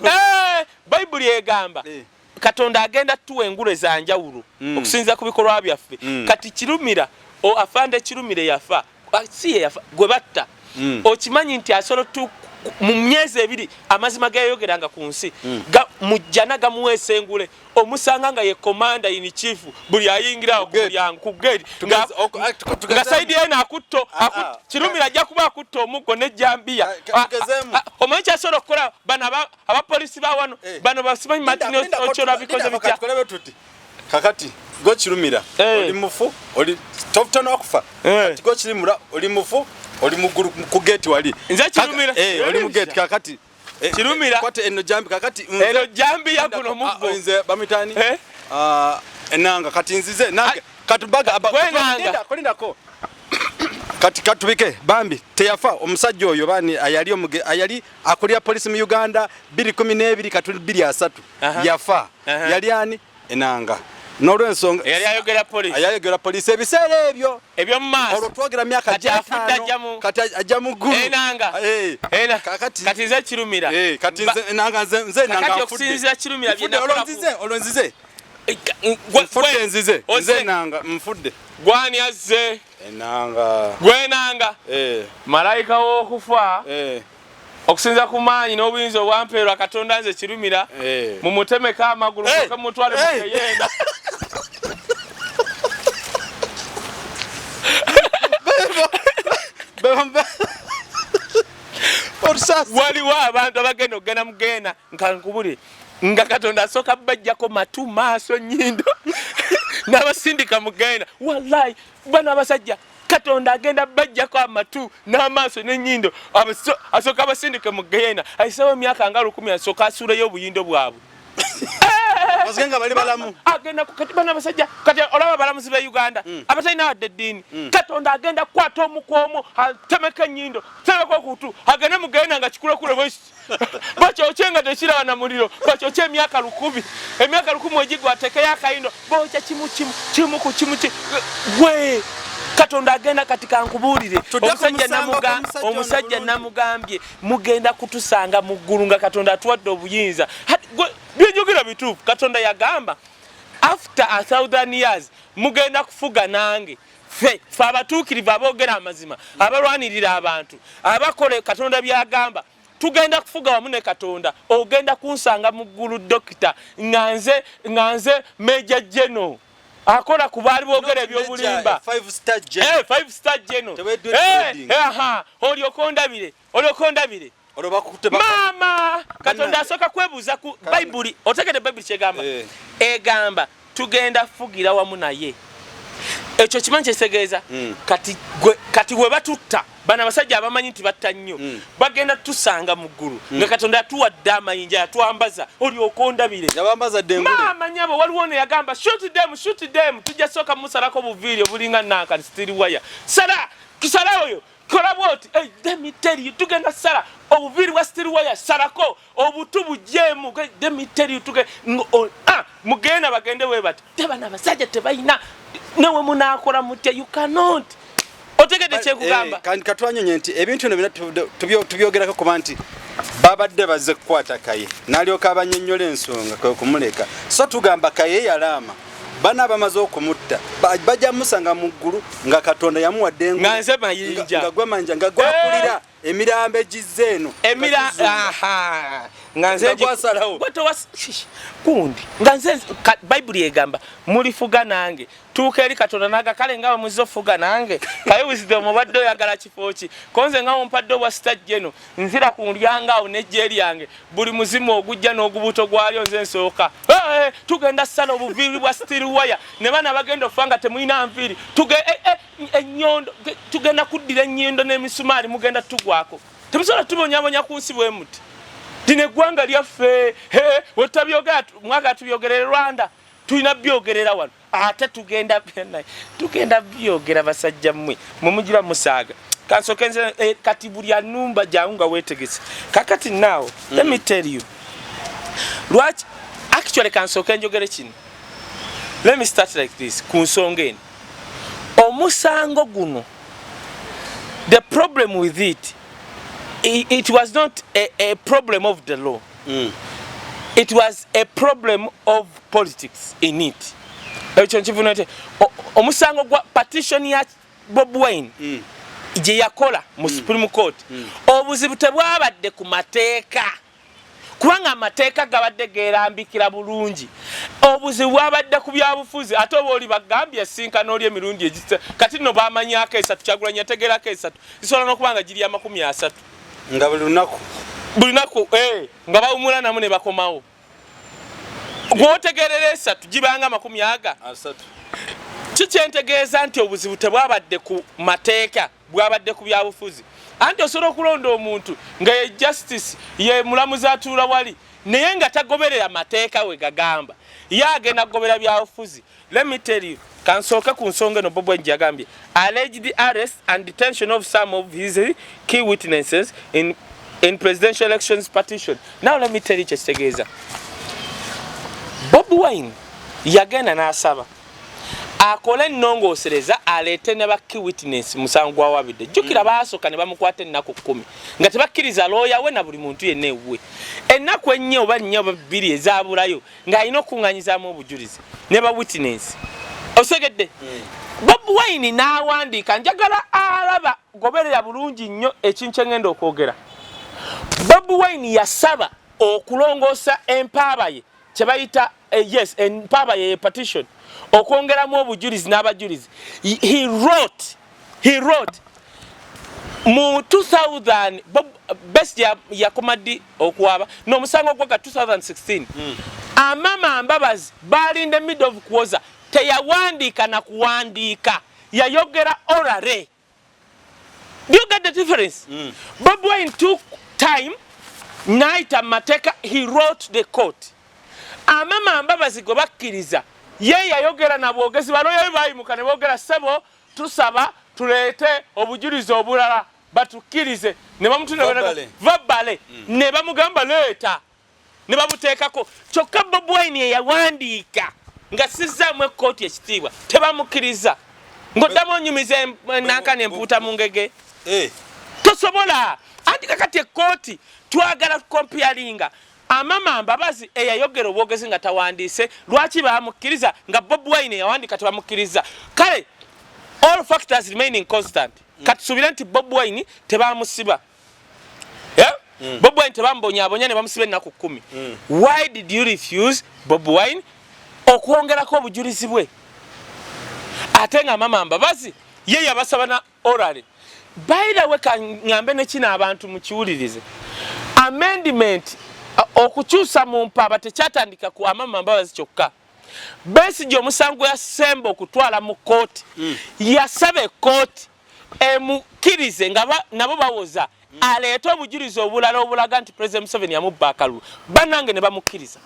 Eh, Bayibuli egamba eh. Katonda agenda tuwa engule za njawulo okusinziira ku bikolwa byaffe. Kati Kirumira afande Kirumire yafa, si ye yafa gwe batta. Okimanyi nti asobola mu myezi 2 amazima geyogeranga ku nsi mujjana gamuweesa engule, omusanga nga ye commander in chief, buli ayingirawo ku mulyango ku gate nga side eno akutto ah, ah. Kirumira ajja kuba akutta omuggo nejjambiya. Omanyi kyasobola okukola bano abapolisi ba wano eh. Bano basimanyi Martin Ochola bikoze bitya? Kakati gwe Kirumira eh. Oli mufu, oli totona okufa eh. Kati gwe Kirumira oli mufu, oli mugulu ku gate wali. Nze Kirumira. Oli mu gate kakati. Kirumira. Kwate eno jambi kakati. Eno jambi ya guno muggo. Ah, nze bamitani ah, enanga kati nzize nange kati baga kolindako. Kati katubike bambi teyafa omusajja oyo bani ayali omuge ayali akulira polisi mu Uganda 2012 kati 2030 yafa. Yali ani? Enanga. N'olwensonga yali ayogera polisi. Ayayogera polisi ebiseera ebyo. Ebyomumaaso. Olwo twogera myaka Kati afudde ajja kati ajja mu ggulu. Enanga. Eh. Ena. Kakati kati nze Kirumira. Eh, kati nze enanga nze enanga. Kakati okusinziira Kirumira bye nakola, olwo nzize, olwo nzize. Eh, nfudde, nzize nze enanga nfudde. Gwani azze? Enanga. Gwenanga. Eh. Malayika w'okufa. Eh. Okusinza ku maanyi n'obuyinza obwampeerwa Katonda, nze Kirumira, Eh. mumutemeko amagulu, Eh. muke mutwale Eh. mukeyenda. Olusasi. Waliwo abantu abagenda okugenda mugenda nka nkubulire nga Katonda asooka bajjako matu, maaso, nyindo n'abasindika mugenda. Wallahi bano abasajja Katonda agenda bajjako amatu n'amaaso n'ennyindo, asooka abasindike mu geyena, ayisewo emyaka nga 1000, asooka asuuleyo obuyindo bwabwe. Basige nga bali balamu. Agenda kati bana abasajja, kati olaba abalamuzi be Uganda abatalina wadde eddiini. Katonda agenda kukwata omu ku omu, atemeko ennyindo, temeko okutu, agende mu geyena nga kikulekule bwe bakyokye nga tekiraba na muliro, bakyokye emyaka 1000, emyaka 1000 egigwa atekeyo akayindo, bookya kimu kimu kimu ku kimu gwe Katonda agenda. Kati kankubuulire, Tudde ku musango gw'omusajja ono omusajja bulungi. Namugambye mugenda kutusanga mu ggulu nga Katonda atuwadde obuyinza. Gwe, byenjogera bituufu. Katonda yagamba after 1,000 years mugenda kufuga nange. Ffe ffe abatuukirivu, aboogera amazima, abalwanirira abantu, abakola Katonda byagamba, tugenda kufuga wamu ne Katonda. Ogenda kunsanga mu ggulu, dokita, nga nze Major General akola ku baali boogera ebyobulimba. Five star general. Eh, five star general. Tewedde Eh, trading. eh, aha, olyoka ondabire, olyoka ondabire. Olwo bakutte Maama, Katonda asooka kwebuuza ku Bayibuli. Otegedde Bayibuli kyegamba? Eh. Egamba tugenda fugira wamu naye. Ekyo kimanyi kyekitegeeza? Kati kati we batutta bano abasajja abamanyi nti batta nnyo, bagenda tusanga mu ggulu nga Katonda yatuwadde amayinja, yatwambaza. Olyoka ondabire. Yabambaza dde engule. Maama nyabo, waliwo ono yagamba, "Shoot them, shoot them." Tujja sooka musalako buviiri obulinga nankani steel wire. Sala tusala oyo, kola bwoti. Hey, let me tell you, tugenda sala obuviiri bwa steel wire, salako obutu bujeemu. Let me tell you, mugenda bagende bwe bati. Tebana abasajja tebalina newe munakola mutya, you cannot. Otegedde kyekugamba? Eh, kandi katwanyonye nti ebintu bino byonna tubyogerako kuba nti babadde bazze kukwata Kaye, n'alyoka abanyonnyola ensonga, kwe kumuleka. So tugamba Kaye yalaama bana bamaze okumutta, bajja musanga mu ggulu nga Katonda yamuwadde engule. Nga nze mayinja. Nga gwe mayinja, nga gwakulira emirambo egizze eno emira nga gizunga. Aha, nga nze Nga gwasalawo. Gwe gundi nga nze Bayibuli egamba mulifuga nange. Tuuka eri Katonda naga, kale nga bwemuze ofuga nange, kaye Wisdom obadde oyagala kifo ki? Konze nga wompadde obwa star general, nzira ku ndyanga awo nejje lyange, buli muzimu ogujja n'ogubuto gwalyo nze nsooka. Eh, tugenda sala obuviiri bwa steel wire ne bana bagenda okufa nga temulina nviiri. Ennyondo tugenda kuddira ennyindo n'emisumaali, mugenda tugwako, temusobola tubonyabonya ku nsi bwe muti. Lino eggwanga lyaffe. Wetabyogera mwagala tubyogerere Rwanda, tulina byogerera wano, ate tugenda byogera. Basajja mmwe, mwemugira musaaga. Kansooke nze kati buli anumba jangu nga weetegese. Kakati now let me tell you lwaki. Actually, kansooke njogere kino. Let me start like this. Ku nsonga eno, omusango guno, the problem with it, it was not a problem of the law. It was a problem of politics in it. Ekyo nkivuna nti omusango gwa petition ya Bob Wine gye yakola mu Supreme Court, obuzibu tebwabadde ku mateeka, kubanga amateeka gabadde gerambikira bulungi. Obuzibu bwabadde ku byabufuzi. Ate oba oli bagambye sinkana oli emirundi egisa, kati nno bamanyako esatu, Kyagulanyi yategerako esatu, zisobola n'okuba nga giri 30. Nga buli lunaku. Buli lunaku, nga bawumula namu ne bakomawo. Gwotegerera esatu gibanga amakumi aga 30. Kikyentegeeza nti obuzibu tebwabadde ku mateeka, bwabadde ku byabufuzi. Anti osobola okulonda omuntu nga ye justice, ye mulamuzi atuula wali, naye nga tagoberera mateeka we gagamba, ye agenda kugobera byabufuzi. Let me tell you, kansooke ku nsonga eno. Bobi Wine yagambye alleged arrest and detention of some of his key witnesses in presidential elections petition. Now let me tell you kyekitegeeza. Bobi Wine yagenda n'asaba akole ennongoosereza, aleete ne ba key witness musango gwawabidde. Jjukira baasooka ne bamukwata ennaku 10 nga tebakkiriza looya we na buli muntu yenna ewuwe. Ennaku 4 oba 4 oba 2 ezaabulayo ng'alina okuŋŋanyizaamu obujulizi ne ba witness. Osegedde? Bobi Wine n'awandiika. Njagala alaba goberera bulungi nnyo ekintu kye ŋŋenda okwogera. Bobi Wine yasaba okulongoosa empaaba ye kye bayita yes, empaaba ye petition, okwongeramu obujulizi n'abajulizi. He wrote mu 2000. Besigye yakoma ddi okuwaba n'omusango gwaga 2016? Amama Mbabazi balinda mid of kuwoza, teyawandiika na kuwandiika. yayogera orally. Do you get the difference? Bobi Wine took time n'ayita mu mateeka, he wrote the court. Amama Mbabazi gwe bakkiriza ye yayogera na bwogezi, balooya be bayimuka ne boogera, "Ssebo, tusaba tuleete obujulizi obulala batukkirize," ne bamutunula. Verbally. Verbally, ne bamugamba leeta, ne babuteekako. Kyokka Bobi Wine eyawandiika nga sizzaamu ekkooti ekitiibwa tebamukkiriza. Ng'oddamu onyumiza nankani empuuta mu ngege. Tosobola. Anti kakati ekkooti twagala comparinga Amama Mbabazi eyayogera obwogezi nga tawandiise, lwaki bamukkiriza, nga Bobi Wine eyawandiika tebamukkiriza? Kale all factors remaining constant, katusuubire nti Bobi Wine tebamusiba. Yeah? Bobi Wine tebamubonyabonya ne bamusiba ennaku 10. Why did you refuse Bobi Wine okwongerako obujulizi bwe, ate nga Mama Mbabazi ye yabasaba na orally? By the way, kaŋŋambe ne kino abantu mukiwulirize, amendment okukyusa mu mpaaba tekyatandika ku Amama Mbabazi kyokka. Besigye omusango yasemba okutwala mu kooti, yasaba ekkooti emukkirize nga nabo bawoza aleete obujulizi obulala obulaga nti President Museveni yamubba akalulu. Bannange, ne bamukkiriza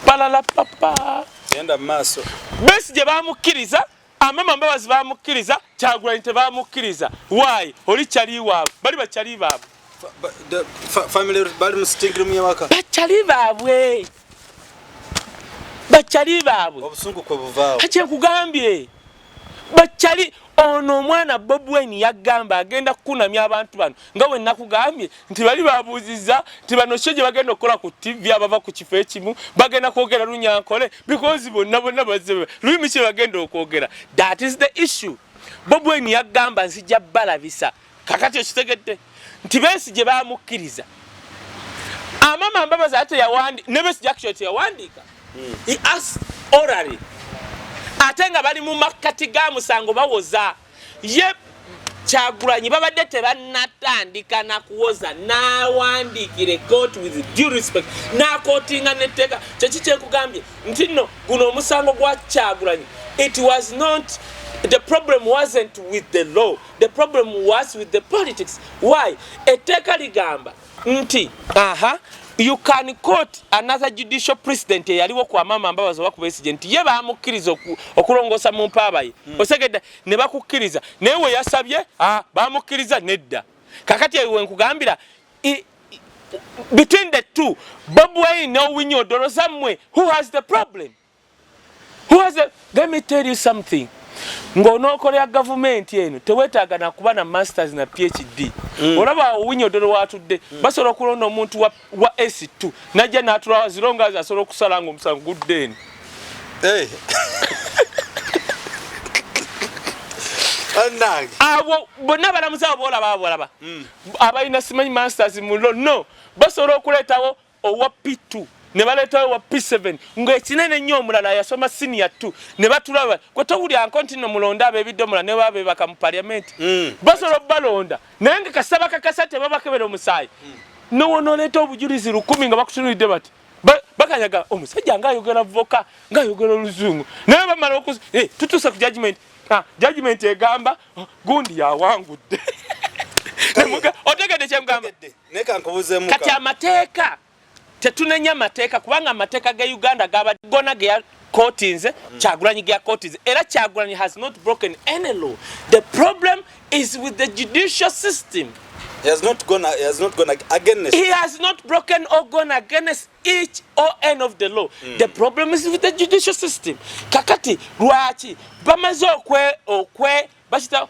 palala papa. Genda mu maaso. Besigye bamukkiriza, Amama Mbabazi bamukkiriza, Kyagulanyi tebamukkiriza. Why? Oli kyali waabwe, bali bakyali baabwe. Family bali mu sitting room yawaka. Bakyali baabwe, bakyali baabwe. Obusungu kwe buvaawo. Kyenkugambye, bakyali. Ono omwana Bobi Wine yagamba agenda kukunamya abantu bano, nga bwe nakugambye nti bali babuuzizza nti bano kyo gye bagenda okukola ku TV, abava ku kifo ekimu bagenda kwogera Lunyankole because bonna bonna bazze, lulimi ki bagenda okwogera? That is the issue. Bobi Wine yagamba nzija balabisa. Kakati okitegedde nti Besigye bamukkiriza, Amama Mbabazi ate yawandi ne Besigye actually teyawandiika, he asked orally, ate nga bali mu makkati ga musango bawoza. Ye Kyagulanyi babadde tebannatandika nakuwoza, n'awandiikira court with due respect, n'aquotinga netteeka. Kyeki kyenkugambye nti nno guno omusango gwa Kyagulanyi, it was not, the problem wasn't with the law, the problem was with the politics. Why? Etteeka ligamba nti aha, you can quote another judicial precedent eyaliwo ku Amama Mbabazi oba ku Besigye nti ye bamukkiriza okulongoosa mu mpaaba ye. Osegedda ne bakukkiriza, naye we yasabye, ah, bamukkiriza nedda. Kakati ewe nkugambira between the two, Bobi Wine ne Owiny Odolo, zammwe, who has the problem? Who has the... Let me tell you something. Ng'onookolera gavumenti eno teweetaaga nakuba na masters na PhD. Olaba Owiny Odolo watudde, basobola okulonda omuntu wa S2 najja n'atulawo zirongazi, asobola okusala nga omusango gudde eno. Eh. Bannange. Abo bonna abalamuzi abo boolaba, abo bolaba abalina simanyi masters mu law, no, basobola okuleetawo owa P2 ne baleetawo owa P7 ng'ekinene ennyo, omulala yasoma senior 2 ne batulaba. Gwe towulyanko nti no mulonde ab'ebidomola ne baba beebaka mu parliament? Basobola okubalonda, naye nga kasita bakakasa tebabakebera omusaayi, nowonooleeta obujulizi 1000 nga bakutunulidde bati bakanyaga omusajja ngaayogera voka, ngaayogera oluzungu, naye bamala oku tutuuse ku judgment. Ah, judgment egamba, oh, gundi yawangudde. Otegedde kyemugamba? Tegedde. Naye kankubuzeemu. Kati amateeka, tetunenya amateeka, kubanga amateeka ga Uganda gaba gona ge yaquotinze Kyagulanyi, ge yaquotinze, era Kyagulanyi has not broken any law. The problem is with the judicial system. He has not gone against. He has not broken or gone against each or any of the law. The problem is with the judicial system. Kakati lwaki bamaze okwe bakita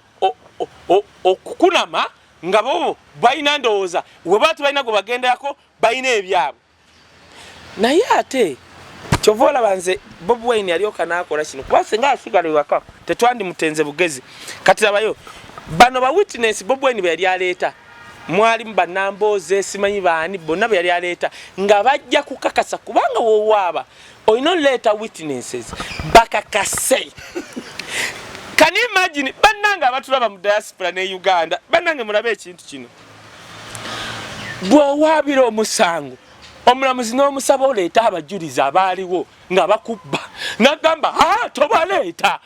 okukunama nga bo balina ndowooza we baba tebalina gwe bagenderako, balina ebyabwe. Naye ate kyova olaba nze Bobi Wine yalyoka n'akola kino, kuba singa asigala ewaka tetwandimutenze bugezi. Kati labayo bano ba witness Bobi Wine be yali aleeta, mwalimu banambooze, simanyi baani bonna be yali aleeta nga bajja kukakasa, kubanga wowaaba olina oleeta witnesses bakakase. Can you imagine? Bannange abatulaba mu diaspora ne Uganda, bannange mulabe ekintu kino. Bw'owaabira omusango, omulamuzi n'omusaba oleeta abajulizi abaaliwo nga bakubba, nagamba, "Ah, tobaleeta."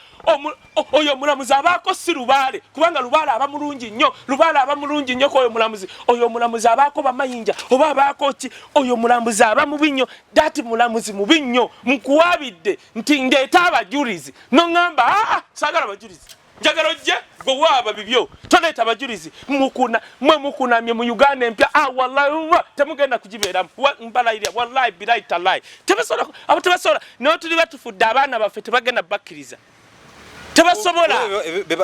Oyo omulamuzi abaako si Lubaale, kubanga Lubaale aba mulungi nnyo, Lubaale aba mulungi nnyo ku oyo mulamuzi. Oyo omulamuzi abaako bamayinja oba abaako ki? Oyo omulamuzi aba mubi nnyo, that mulamuzi mubi nnyo. Nkuwabidde nti ndeeta abajulizi, noŋŋamba, aa, saagala bajulizi, njagala ojje gwe waaba bibyo, toleeta bajulizi. Mukuna mwe mukunamye mu Uganda empya. Ah, wallahi wa temugenda kugibeeramu. Mbalayirira, wallahi bilahi talahi, tebasobola. Abo tebasobola. Naye tuli batufudde, abaana baffe tebagenda bakkiriza, tebasobola.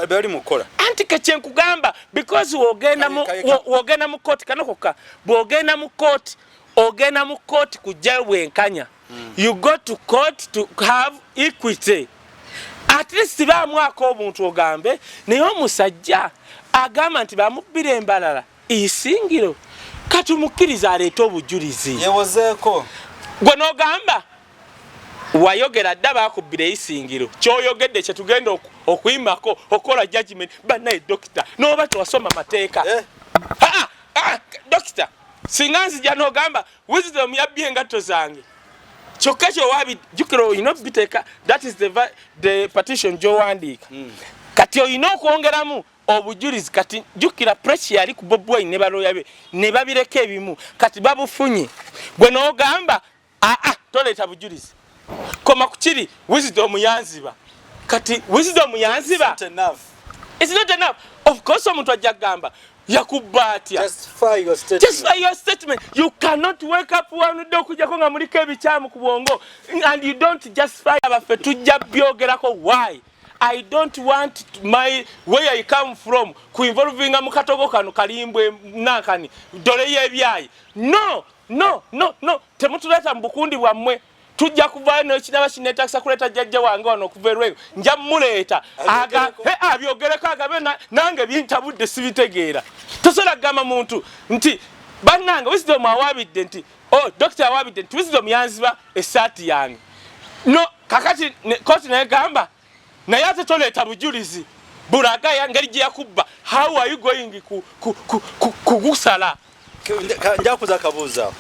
Bali mukola. Anti kekyenkugamba, because wogenda mu kooti kano kokka, bw'ogenda mu kooti, ogenda mu kooti kujjayo bwenkanya. You go to court to have equity. At least baamwako obuntu ogambe, naye omusajja agamba nti bamubbira embalala isingiro, katumukkiriza aleete obujulizi. Yewozeeko. Gwe n'ogamba wayogera dda bakubbira eisingiro, kyoyogedde kyetugenda okuyimako okukola judgment. Bannaye dokita, noba tewasoma mateeka, eh? Ah, ah, dokita, singa nzija n'ogamba Wisdom yabbye engatto zange, kyokka kyowabi jjukira olina obiteeka, that is the petition gyowandiika. Kati olina okwongeramu obujulizi. Kati jjukira pressure yali ku Bobi Wine ne balooya be ne babireka ebimu, kati babufunye. Gwe n'ogamba, aa, toleeta bujulizi, koma ku kiri Wisdom yanziba. Kati Wisdom yanziba, it's not enough. Of course omuntu ajja kugamba, yakubba atya? Justify your statement. Justify your statement. You cannot wake up one day okujjako nga muliko ebikyamu ku bwongo and you don't justify. Abaffe tujja byogerako. Why I don't want my where I come from ku involvinga mu katogo kano kalimbwe nankani dole y'ebyayi. No, no, no, no, temutuleeta mu bukundi bwammwe. Tujja kuvaayo nekinaba kineetakisa kuleeta jjajja wange wano okuva erwengo, nja muleeta abyogereko, agabe nange bintabudde, sibitegeera. Tosobola kugamba muntu nti bannange Wisdom awabidde nti, oh, dokita awabidde nti Wisdom yanziba essaati yange. No kakati kooti negamba, naye ate toleeta bujulizi bulaga ngeri gye yakubba. How are you going kugusala? Njakuza akabuuzo.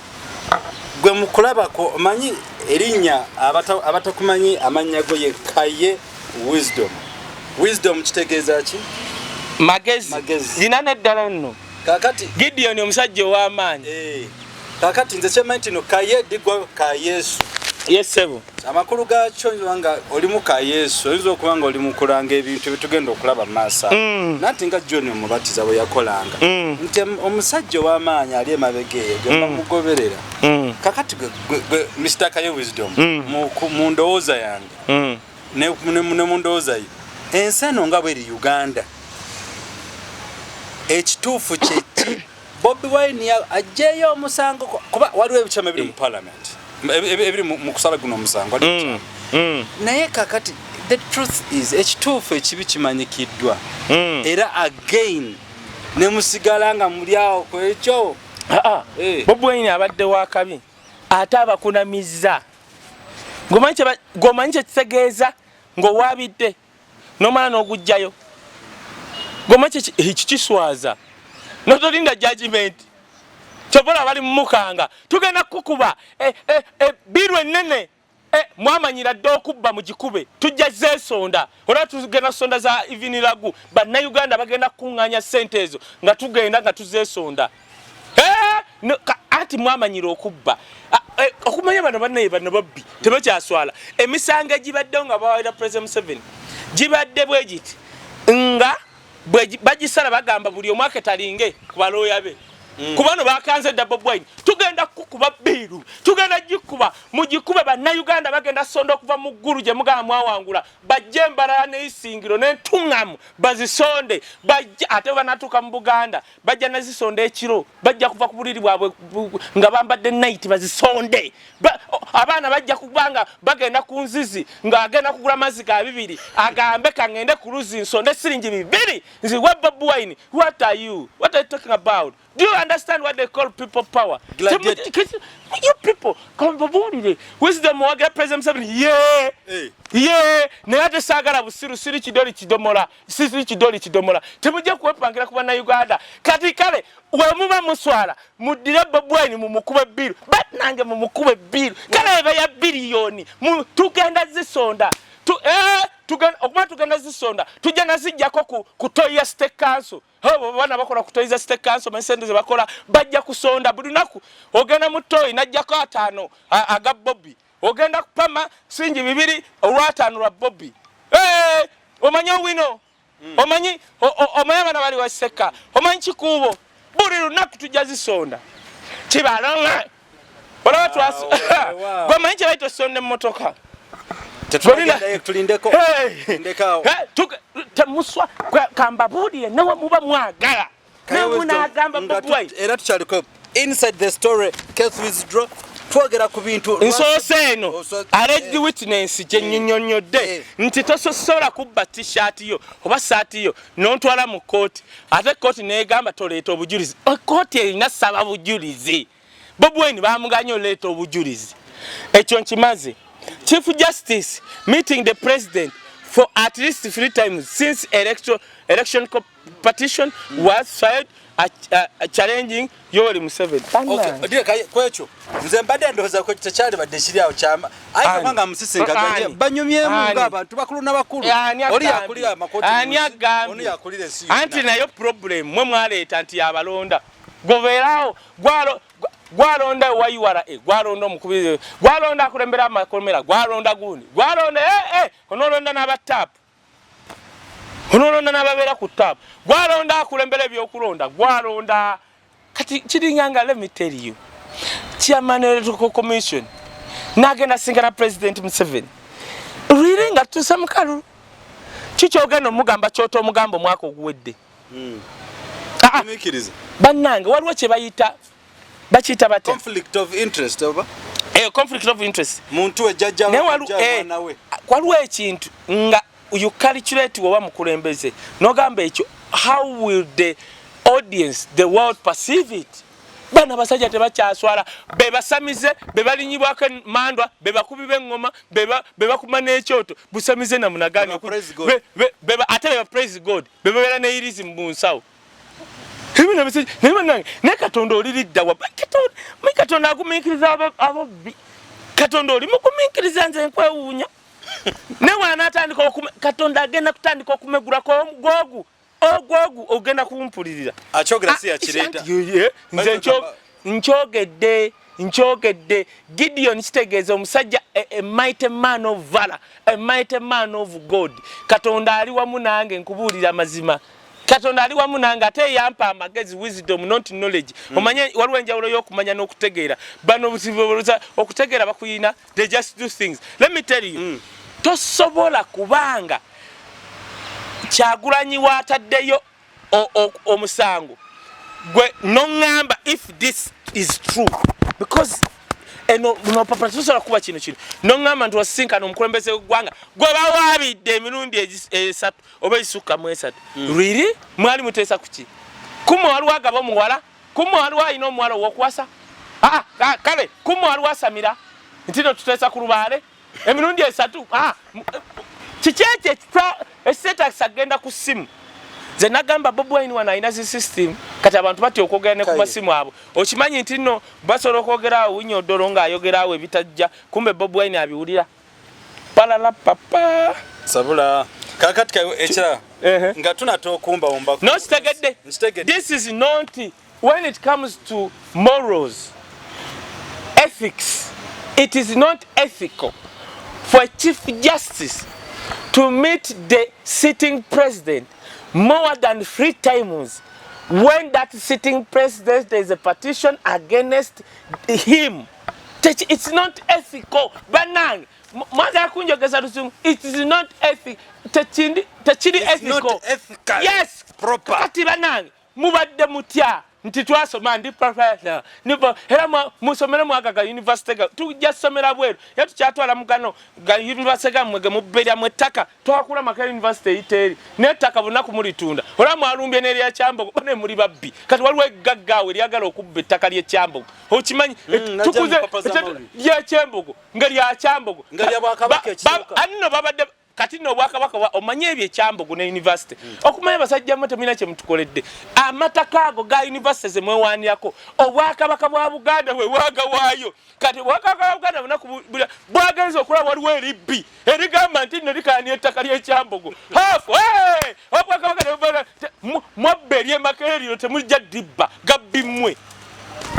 Gwe mukulabako, omanyi erinnya, abatakumanyi amannya go ye Kaye Wisdom. Wisdom kitegeeza ki? Magezi. Magezi. Lina neddala nno. Kakati Gideon, omusajja ow'amaanyi. Eh, kakati nze kyemanyi nti no Kaye digwa ka Yesu. Yes, sebo. Amakulu gakyo nga olimu ka Yesu, oyinza okuba nga oli mukulanga ebintu ebitugenda okulaba mu maaso ago. Nanti nga John Omubatiza bwe yakolanga nti omusajja ow'amaanyi ali emabega eyo gwe bamugoberera. Kakati gwe Mr Kaye Wisdom, mu ndowooza yange ne mu ndowooza ye, ensi eno nga bweri Uganda, ekituufu kyeki? Bobi Wine aggyeyo omusango kuba waliwo ebikyama ebiri mu parliament, ebiri mu kusala guno omusango, waliwo ebikyama. Naye kakati the truth is, ekituufu ekibi kimanyikiddwa, era again ne musigala nga muli awo ku ekyo. Ah, ah. Bobi Wine abadde wakabi ate abakunamizza. Gwomanyi kyekitegeeza ng'owaabidde nomala n'ogugjayo? Gwomanyi ekyo kiswaza notolinda judgment. Kyobola bali mumukanga, tugenda kukuba biru ennene. Mwamanyira dde okubba, mugikube, tujja zeesonda. Olwa tugenda sonda za Evelyn Lagu, Bannayuganda bagenda kukuŋŋaanya ssente ezo nga tugenda nga tuzeesonda. No, anti mwamanyira okubba. Ah, okumanya bano bannaye bano babbi tebakyaswala. Emisango egibaddewo nga bawalira President Museveni gibadde bwe giti, nga bagisala bagamba buli omu aketalinge ku balooya be. Kubano bakanze dda Bobi Wine, tugenda kukuba bill, tugenda gikuba, mugikube. Bannayuganda bagenda sonda okuva mu ggulu gye mugamba mwawangula, bajje embalala n'eisingiro n'entuŋŋamu bazisonde, bajje. Ate banatuuka mu Buganda bajja nazisonda ekiro, bajja kuva ku buliri bwabwe nga bambadde night bazisonde. Abaana bajja kubanga bagenda ku nzizi ng'agenda kugula mazzi ga 2, agambe kaŋŋende ku luzzi nsonde siringi 2 nziwe Bobi Wine. What are you talking about? Do you understand what they call people power? Gladiator. You people, kambabuulire. Wisdom wagira President Museveni, ye ye, naye ate saagala busiru, siri kidoli kidomola, siri kidoli kidomola. Temujja kwepangira ku Bannayuganda. Kati kale wemuba muswala, muddire Bobi Wine mumukube bill, bannange mumukube bill, kale eba ya biliyoni, tugenda zisonda. Okuba tugenda zisonda, tujja nazijjako ku toyi ya state council. Abo baana bakola ku toyi za state council, manyi sente ze bakola, bajja kusonda buli lunaku. Ogenda mu toyi najjako 50 aga Bobi, ogenda kupama singi 2 olwataano lwa Bobi. Omanyi owino, omanyi omanyi abaana bali waseka, omanyi kikuubo, buli lunaku tujja zisonda. Kibalonga olaba twasi gwe manyi kye bayita osonda emmotoka. Tulindeko. Temuswa kambabuulire nawe muba mwagala namunagamba Bobi Wine. Era tukyaliko inside the story, case withdraw, twogera ku bintu. Nsoose eno alleged witness gye nnyonnyodde nti tososola kubba t-shirt yo oba saati yo n'ontwala mu kkooti, ate kkooti n'egamba toleeta obujulizi. Kkooti erina saba bujulizi. Bobi Wine bamuganye oleeta obujulizi. Ekyo nkimaze. Chief Justice meeting the president for at least 3 times since election petition was filed challenging Yoweri Museveni. Okay, kwekyo nze mbadde ndowooza ko tekyali badde kiri awo kyama. Ayi kubanga musisinkaganye banyumyemu ng'abantu bakulu n'abakulu. Oli yakulira amakooti. Ani agambye? Ono yakulira ensi. Anti nayo problem mwe mwaleeta nti abalonda. Gobeerawo gwalo gwalonda wa URA, gwalonda omukubiriza, gwalonda akulembera amakomera, gwalonda gundi, gwalonda onolonda n'abataapu, onolonda n'ababeera ku taapu, gwalonda akulembera ebyokulonda, gwalonda. Kati kiringa nga, let me tell you, chairman electoral commission nagenda singana President Museveni lwire nga tutuuse mu kalulu. Kikyogenda omugamba kyota omugamba omwaka oguwedde. Bannange, waliwo kye bayita, bakiyita batya? Conflict of interest oba? Conflict of interest. Muntu we jjajja mwana we. Waliwo ekintu nga you calculate woba mukulembeze nogamba ekyo, how will the audience, the world perceive it? Bana abasajja tebakyaswala, bebasamize, bebalinyibwako mandwa, bebakubi b'eŋŋoma, bebakuma n'ekyoto busamize namunagani, ate beba praise God, bebabeera neirizi mu nsawo. Naye Katonda oliriddawa? Katonda agumiikiriza ababbi. Katonda oli mugumiikiriza, nze nkwewuunya. Ne wanaatandika, Katonda agenda kutandika okumegulako ogwogu ogwogu, ogenda kumpulirira. Akyogera si yakireeta. Nze nkyogedde, nkyogedde. Gideon kitegeeza omusajja, a mighty man of valor, a mighty man of God. Katonda ali wamu nange, nkubuulira amazima, Katonda ali wamu nange, ate yampa amagezi, wisdom, not knowledge. Omanye waliwo enjawulo y'okumanya n'okutegeera. Bano okutegeera bakuyina, they just do things. Let me tell you, tosobola kubanga Kyagulanyi waataddeyo omusango gwe noŋŋamba if this is true, because eno buno papa tusobola kuba kino kino noŋŋamba nti wasinkana omukulembeze w'eggwanga gwe bawaabidde emirundi 3 oba egisukka mu 3. Really, mwali muteesa kuki? Kumwe waliwo agaba omuwala, kumwe waliwo alina omuwala ow'okuwasa. Kale kumwe waliwo asamira nti no tuteesa ku lubaale emirundi 3. Kiki ekyo ekiseetagisa agenda ku ssimu? Nze nagamba Bobi Wine wano alina zi system. Kati abantu batya okwogera ne ku masimu abo. Okimanyi nti nno basobola okwogera awo Winyi Odolo ng'ayogera awo ebitajja, kumbe Bobi Wine abiwulira palala papa. Sabula kakati ekirala nga tunata okumba wumba. No, kitegedde. This is not, when it comes to morals, ethics, it is not ethical for a chief justice to meet the sitting president more than 3 times when that sitting president, there is a petition against him. It's not ethical. Banange, mwagala kunjogeza luzungu. It is not ethical. Tekiri ethical. Yes. Proper. Kati banange, mubadde mutya nti twasoma, ndi professor era musomere mwagaga university, tujja somera bweru, era tukyatwala mugano ga university gammwe ge mubberyamu ettaka. Twakula Makerere University eyita eri n'ettaka bunaku mulitunda. Olwa mwalumbye n'erya Kyambogo, bane muli babbi. Kati waliwo eggagga eryagala okubba ettaka ly'ekyambogo, okimanyi? Tukuze lyekyembogo nga lya Kyambogo. Anno babadde Kati nno obwakabaka omanye ebyo ekyambogo ne university. Okumanya abasajja mmwe temulina kye mutukoledde. Amataka ago ga university ze mwewaanirako, obwakabaka bwa Buganda bwe bwagawaayo. Kati obwakabaka bwa Buganda bunaku bwagenze okulaba waliwo eribbi erigamba nti nno likaanira ettaka ly'ekyambogo. Hafu, hey! Obwakabaka mwabba ery'e Makerere lino temujja dibba, gabbi mmwe.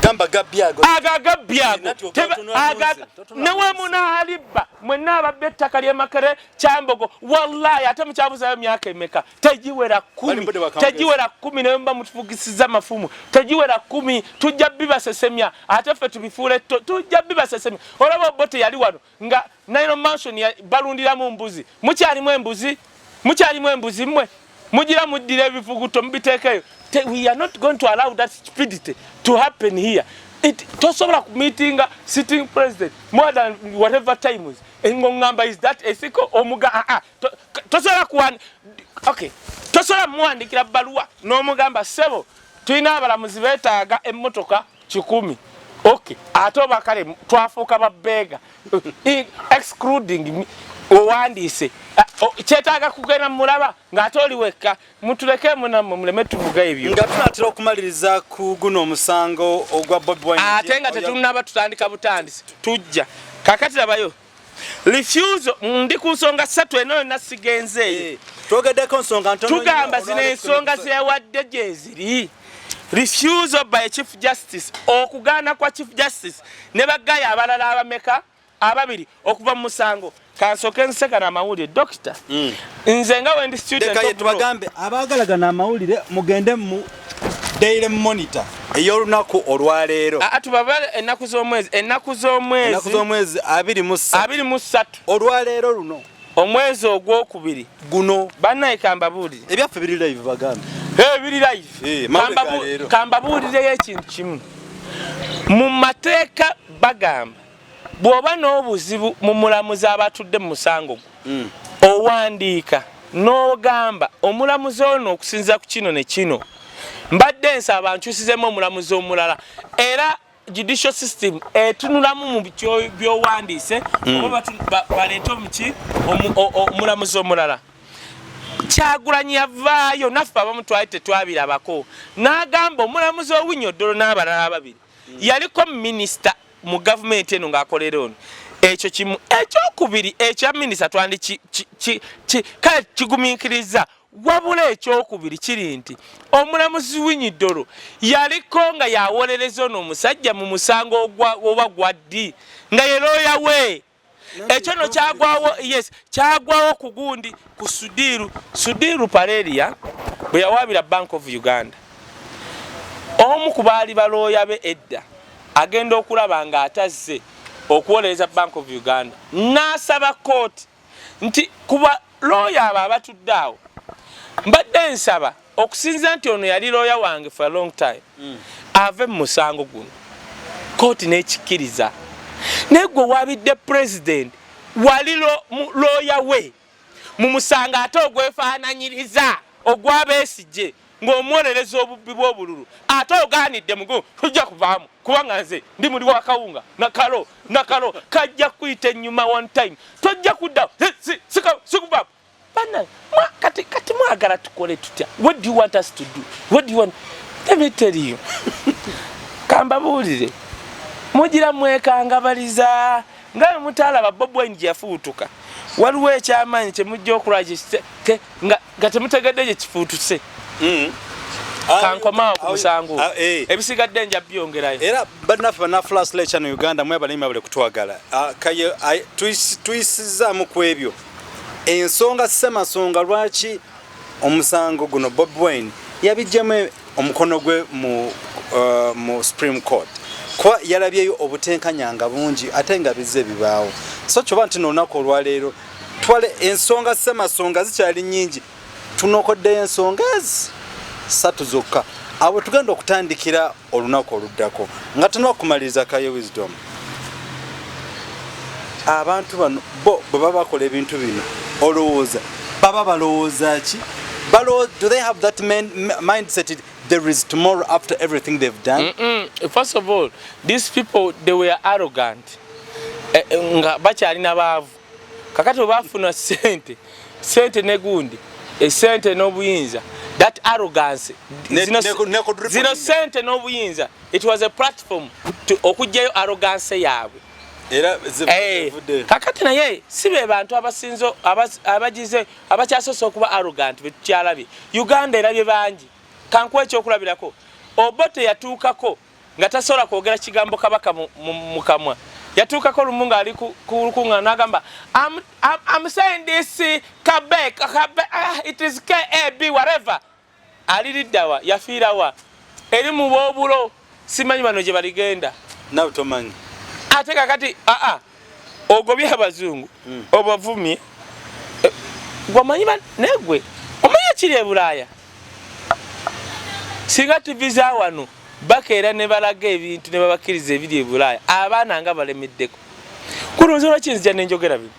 Gamba gabbi ago. Aga gabbi ago. Ne we munaalibba mwenna ababba ettaka ly'e Makerere Kyambogo, wallahi ate mukyabuzayo myaka emeka? Tegiwera 10, tegiwera 10, ne muba mutufugisiza mafumu, tegiwera 10, tujja bibasesemya, ate ffe tubifuule, tujja bibasesemya. Olaba Obote yali wano nga Nile Mansion balundiramu mbuzi, mukyalimu embuzi, mukyalimu embuzi mmwe, mugira muddira ebivuguto mubiteekeyo. We are not going to allow that stupidity to happen here. Tosobola kumeetinga sitting president more than whatever times. Engongamba, is that ethical? Omuga, ah, ah, tosobola kuwan, okay, tosobola muwandikira bbaluwa n'omugamba ssebo tulina abalamuzi beetaaga emmotoka 100. Okay, ate oba kale twafuuka babbeega, excluding owandiise kyetaaga kugenda mulaba ng'ate oli wekka. Mutuleke munammwe muleme tuvuga ebyo. Nga tunatera okumaliriza ku guno omusango ogwa Bobi Wine, ate nga tetunnaba tutandika butandisi, tujja kakati labayo refusal. Ndi ku nsonga ssatu eno yonna sigenzeeyo. Twogeddeko nsonga ntono. Tugamba zino ensonga zewadde gyeziri: refusal by Chief Justice, okugaana kwa Chief Justice ne bagaya abalala abameka ababiri okuva mu musango. Kansooke nsekana amawulire, dokita. Nze nga wendi student Leka of law. Tubagambe abaagalagana amawulire mugende mu Daily Monitor ey'olunaku olwaleero. Aa, tubabale ennaku z'omwezi, ennaku ennaku z'omwezi. Z'omwezi 23. 23. Olwaleero luno. Omwezi ogwokubiri. Guno. Bannaye, kambabuulire. Ebyaffe biri live, bagambe. Eh, biri live. Eh, mawulire ga leero. Kambabuulireyo ekintu kimu. Mu mateeka bagamba bw'oba n'obuzibu mu mulamuzi abatudde mu musango gwo, owandiika n'ogamba omulamuzi ono okusinziira ku kino ne kino mbadde nsaba nkyusizemu omulamuzi omulala. Era judicial system etunulamu mu by'owandiise oba baleete omuki omulamuzi omulala. Kyagulanyi yavaayo, naffe abamu twali tetwabirabako, n'agamba omulamuzi Owiny-Dollo n'abalala ababiri yaliko minisita mu gavumenti eno ng'akolera ono. Ekyo kimu. Ekyokubiri, ekya minisita twandi kale kigumiikiriza. Wabula ekyokubiri kiri nti omulamuzi Owiny-Dollo yaliko nga yawolereza ono omusajja mu musango oba gwa ddi nga ye looya we. Ekyo no kyagwawo, yes, kyagwawo ku gundi ku Sudhir Ruparelia bwe yawaabira Bank of Uganda. Omu ku baali balooya be edda agenda okulaba ng'atazze okuwolereza Bank of Uganda, n'asaba kooti nti kuba looya abo abatudde awo mbadde nsaba okusinziira nti ono yali looya wange for a long time, ave mu musango guno. Kooti n'ekikkiriza. Naye gwe wabidde president, wali looya we mu musango ate ogwefaananyiriza ogw'abeesije ng'omwolereza obubbi bw'obululu, ate ogaanidde mugu tujja kuvaamu kubanga nze ndi muli wa kawunga nakalo nakalo kajja kuyita ennyuma one time tojja kudda sikuvaamu. Bana kati mwagala tukole tutya? What do you want us to do? What do you want? Let me tell you, kambabuulire, mugira mwekangabaliza nga bwe mutaalaba Bobi Wine gye yafuutuka. Waliwo ekyamaanyi kyemujja okulwa nga temutegedde gye kifuutuse. Kankomaawo ku musango, ebisigadde nja byongerayo. Era bannaffe banna Flash Channel Uganda, mwebale mwebale kutwagala. Kaye tuyisizaamu ku ebyo ensonga semasonga lwaki omusango guno Bobi Wine yabijjemu omukono gwe mu Supreme Court, kuba yalabyeyo obutenkanyanga bungi ate nga bizze bibaawo. So kyoba nti nolunaku olwaleero twale ensonga semasonga zikyali nyingi, tunokoddeyo ensonga ezi ssatu zokka abo tugenda okutandikira olunaku oluddako. Nga tunaba kumaliriza, Kaye Wisdom, abantu bano bo bwe baba bakola ebintu bino olowooza baba balowooza ki? Do they have that mindset there is tomorrow after everything they've done? First of all, these people, they were arrogant. Nga bakyalina baavu. Kakati bwe bafuna sente Sente ne gundi, esente n'obuyinza, that arrogance, zino sente n'obuyinza, it was a platform to okugyayo arrogance yaabwe. Era Kakati naye si be bantu abasinze, abagize, abakyasoose okuba arrogant betukyalabye. Uganda erabye bangi. Kankuwa ekyokulabirako: Obote yatuukako nga tasobola kwogera kigambo kabaka mu kamwa. Yatuukako lumu ng'ali ku lukuŋŋaana n'agamba, I'm saying this Kabe, Kabe, ah, it is Kab, whatever." Aliriddawa? Yafiirawa? Eri mu boobulo. Simanyi bano gye baligenda. Nawe tomanyi. Ate kakati aa ogobye abazungu, obavumye. Eh, gwamanyi naye gwe omanyi ekiri e Bulaaya. Singa TV za wano bakeera ne balaga ebintu ne babakkiriza ebiri e Bulaaya, abaana nga balemeddeko. Kulunzi lwaki nzija nenjogera bino?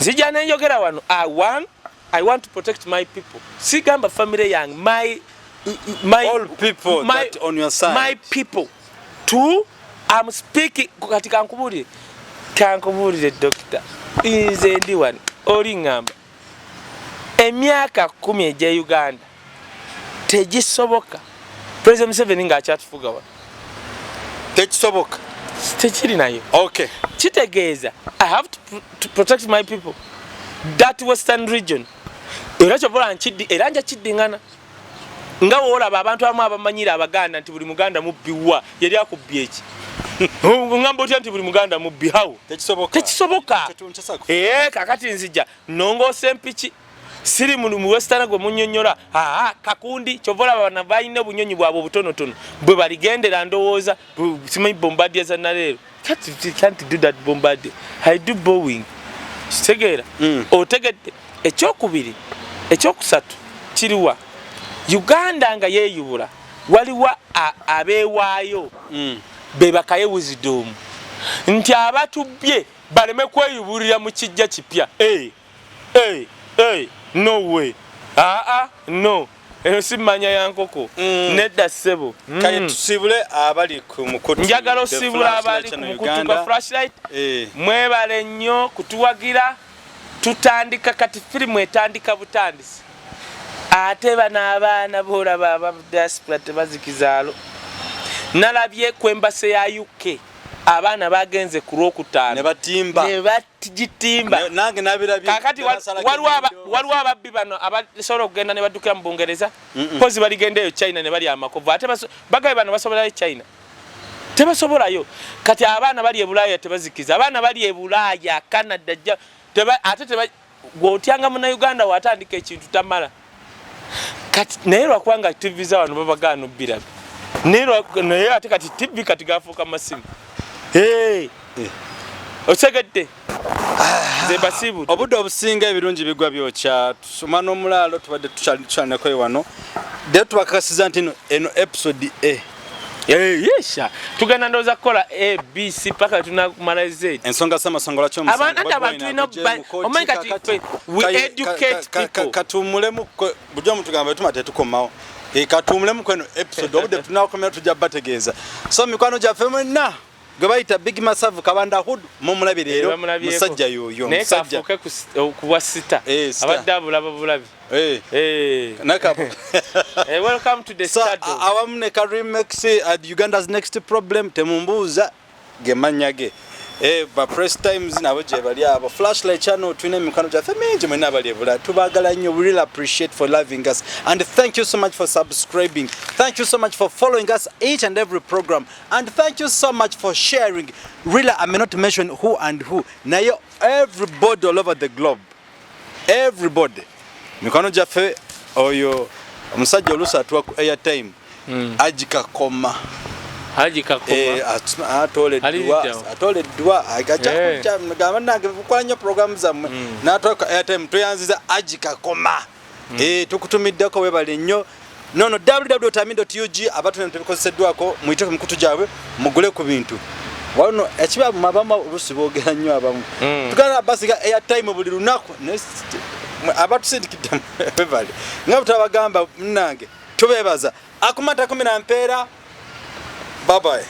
Nzija nenjogera wano, I want to protect my people. Sigamba family yange, my All people that on your side. My people. Two, I'm speaking. Kati kankubuulire, kankubuulire, dokita, nze ndi wano oli ŋŋamba emyaka 10 egya Uganda tegisoboka President Museveni ng'akyatufuga wano. Tekisoboka. Tekiri nayo. Okay. Kitegeeza I have to protect my people, that western region. Era kyovola nkiddi, era nja kiddiŋŋana nga woolaba abantu abamu abamanyira Abaganda nti buli Muganda mubbiwa. Yali akubbye eki? Ngamba otya nti buli Muganda mubbi? Hawo? Tekisoboka. Tekisoboka. Ee, kakati nzija nongoosa empiki siri mu western gwe munyonyola. Aa, kakundi kyova olaba bano balina obunyonyi bwabwe obutonotono bwe baligendera. Ndowooza simanyi Bombardier za naleero. Can't do that Bombardier, I do Boeing. Kitegeera? Otegedde? Ekyokubiri, ekyokusatu kiriwa? Uganda nga yeeyubula, waliwo abeewaayo be bakaye wisdom nti abatubbye baleme kweyubulira mu kijja kipya. Hey, hey, hey, no way, aa, no, eyo si mmanya ya nkoko. Nedda ssebo. Kale tusiibule abali ku mukutu. Njagala osiibula abali ku mukutu gwa Flashlight. Mwebale nnyo kutuwagira. Tutandika kati, firimu etandika butandisi. Ate bano abaana boolaba aba diaspora tebazikizaalo. Nalabye ku embassy ya UK, abaana bagenze ku Lwokutaano ne batimba. Ne bagitimba. Nange nabirabye. Kakati waliwo ababbi bano abasobola okugenda ne baddukira mu Bungereza, pozi baligenda eyo China ne bali amakovu. Ate bagabe bano basobolayo China? Tebasobolayo. Kati abaana bali e Bulaaya tebazikiza. Abaana bali e Bulaaya, Canada, ate gweotyanga Munauganda watandika ekintu tamala. Kati naye lwakubanga TV za wano babagaana obbirabe, naye ate kati TV kati gafuuka masimu. Hey! Otegedde? Nze mbasiibudde. Obudde obusinga ebirungi bigwa byokya. Tusoma n'omulaalo tubadde tukyalinako wano, leero tubakakasiza nti eno episode a Yesha tugenda ndowooza kukola A, B, C paka tunamala Z. Ensonga z'amasonga. Abantu tulina omanyi kati we educate people. Katuumulemu bulijjo mutugamba tuma tetukomawo. Katuumulemu kweno episode, obudde tunakomera tujja bategeeza. So mikwano gyaffe mwenna, gwe bayita Big Masavu Kabanda Hood mumulabi leero. Bamulabyeko. Musajja yoyo. Naye musajja kafuuke ku bwa sita. Star. Abadde abulaba bulabi. Welcome to the So, stardom. Awamu ne Karimex at Uganda's next problem, temumbuuza gemanya ge. Ba Press Times nabo gye bali abo, Flashlight Channel, tulina emikwano gyaffe mingi. Mwenna abali ebula tubaagala nnyo. We really appreciate for loving us and thank you so much for subscribing, thank you so much for following us each and every program, and thank you so much for sharing. Really, I may not mention who and who, naye everybody all over the globe, everybody, mikwano gyaffe. Oyo omusajja oluusi atuwa ku airtime, Agikakoma. Haji Kakoma. Atoola eddwa. Aliriddawo. Atoola eddwa. Gamba nange bukola nnyo programu zammwe, n'atoola ku airtime. Toyanziza Agikakoma. Tukutumiddeko, webale nnyo. Nono www.ug abatuna tebikozeseddwako, muyite ku mikutu gyabwe mugule ku bintu. Wano ekiba abamu oluusi boogera nnyo abamu. Tugala basiga airtime buli lunaku naye abatusindikidde webale nga bwe twabagamba. Munnange, tubeebaza. Akumata kumi na mpeera. Bye bye.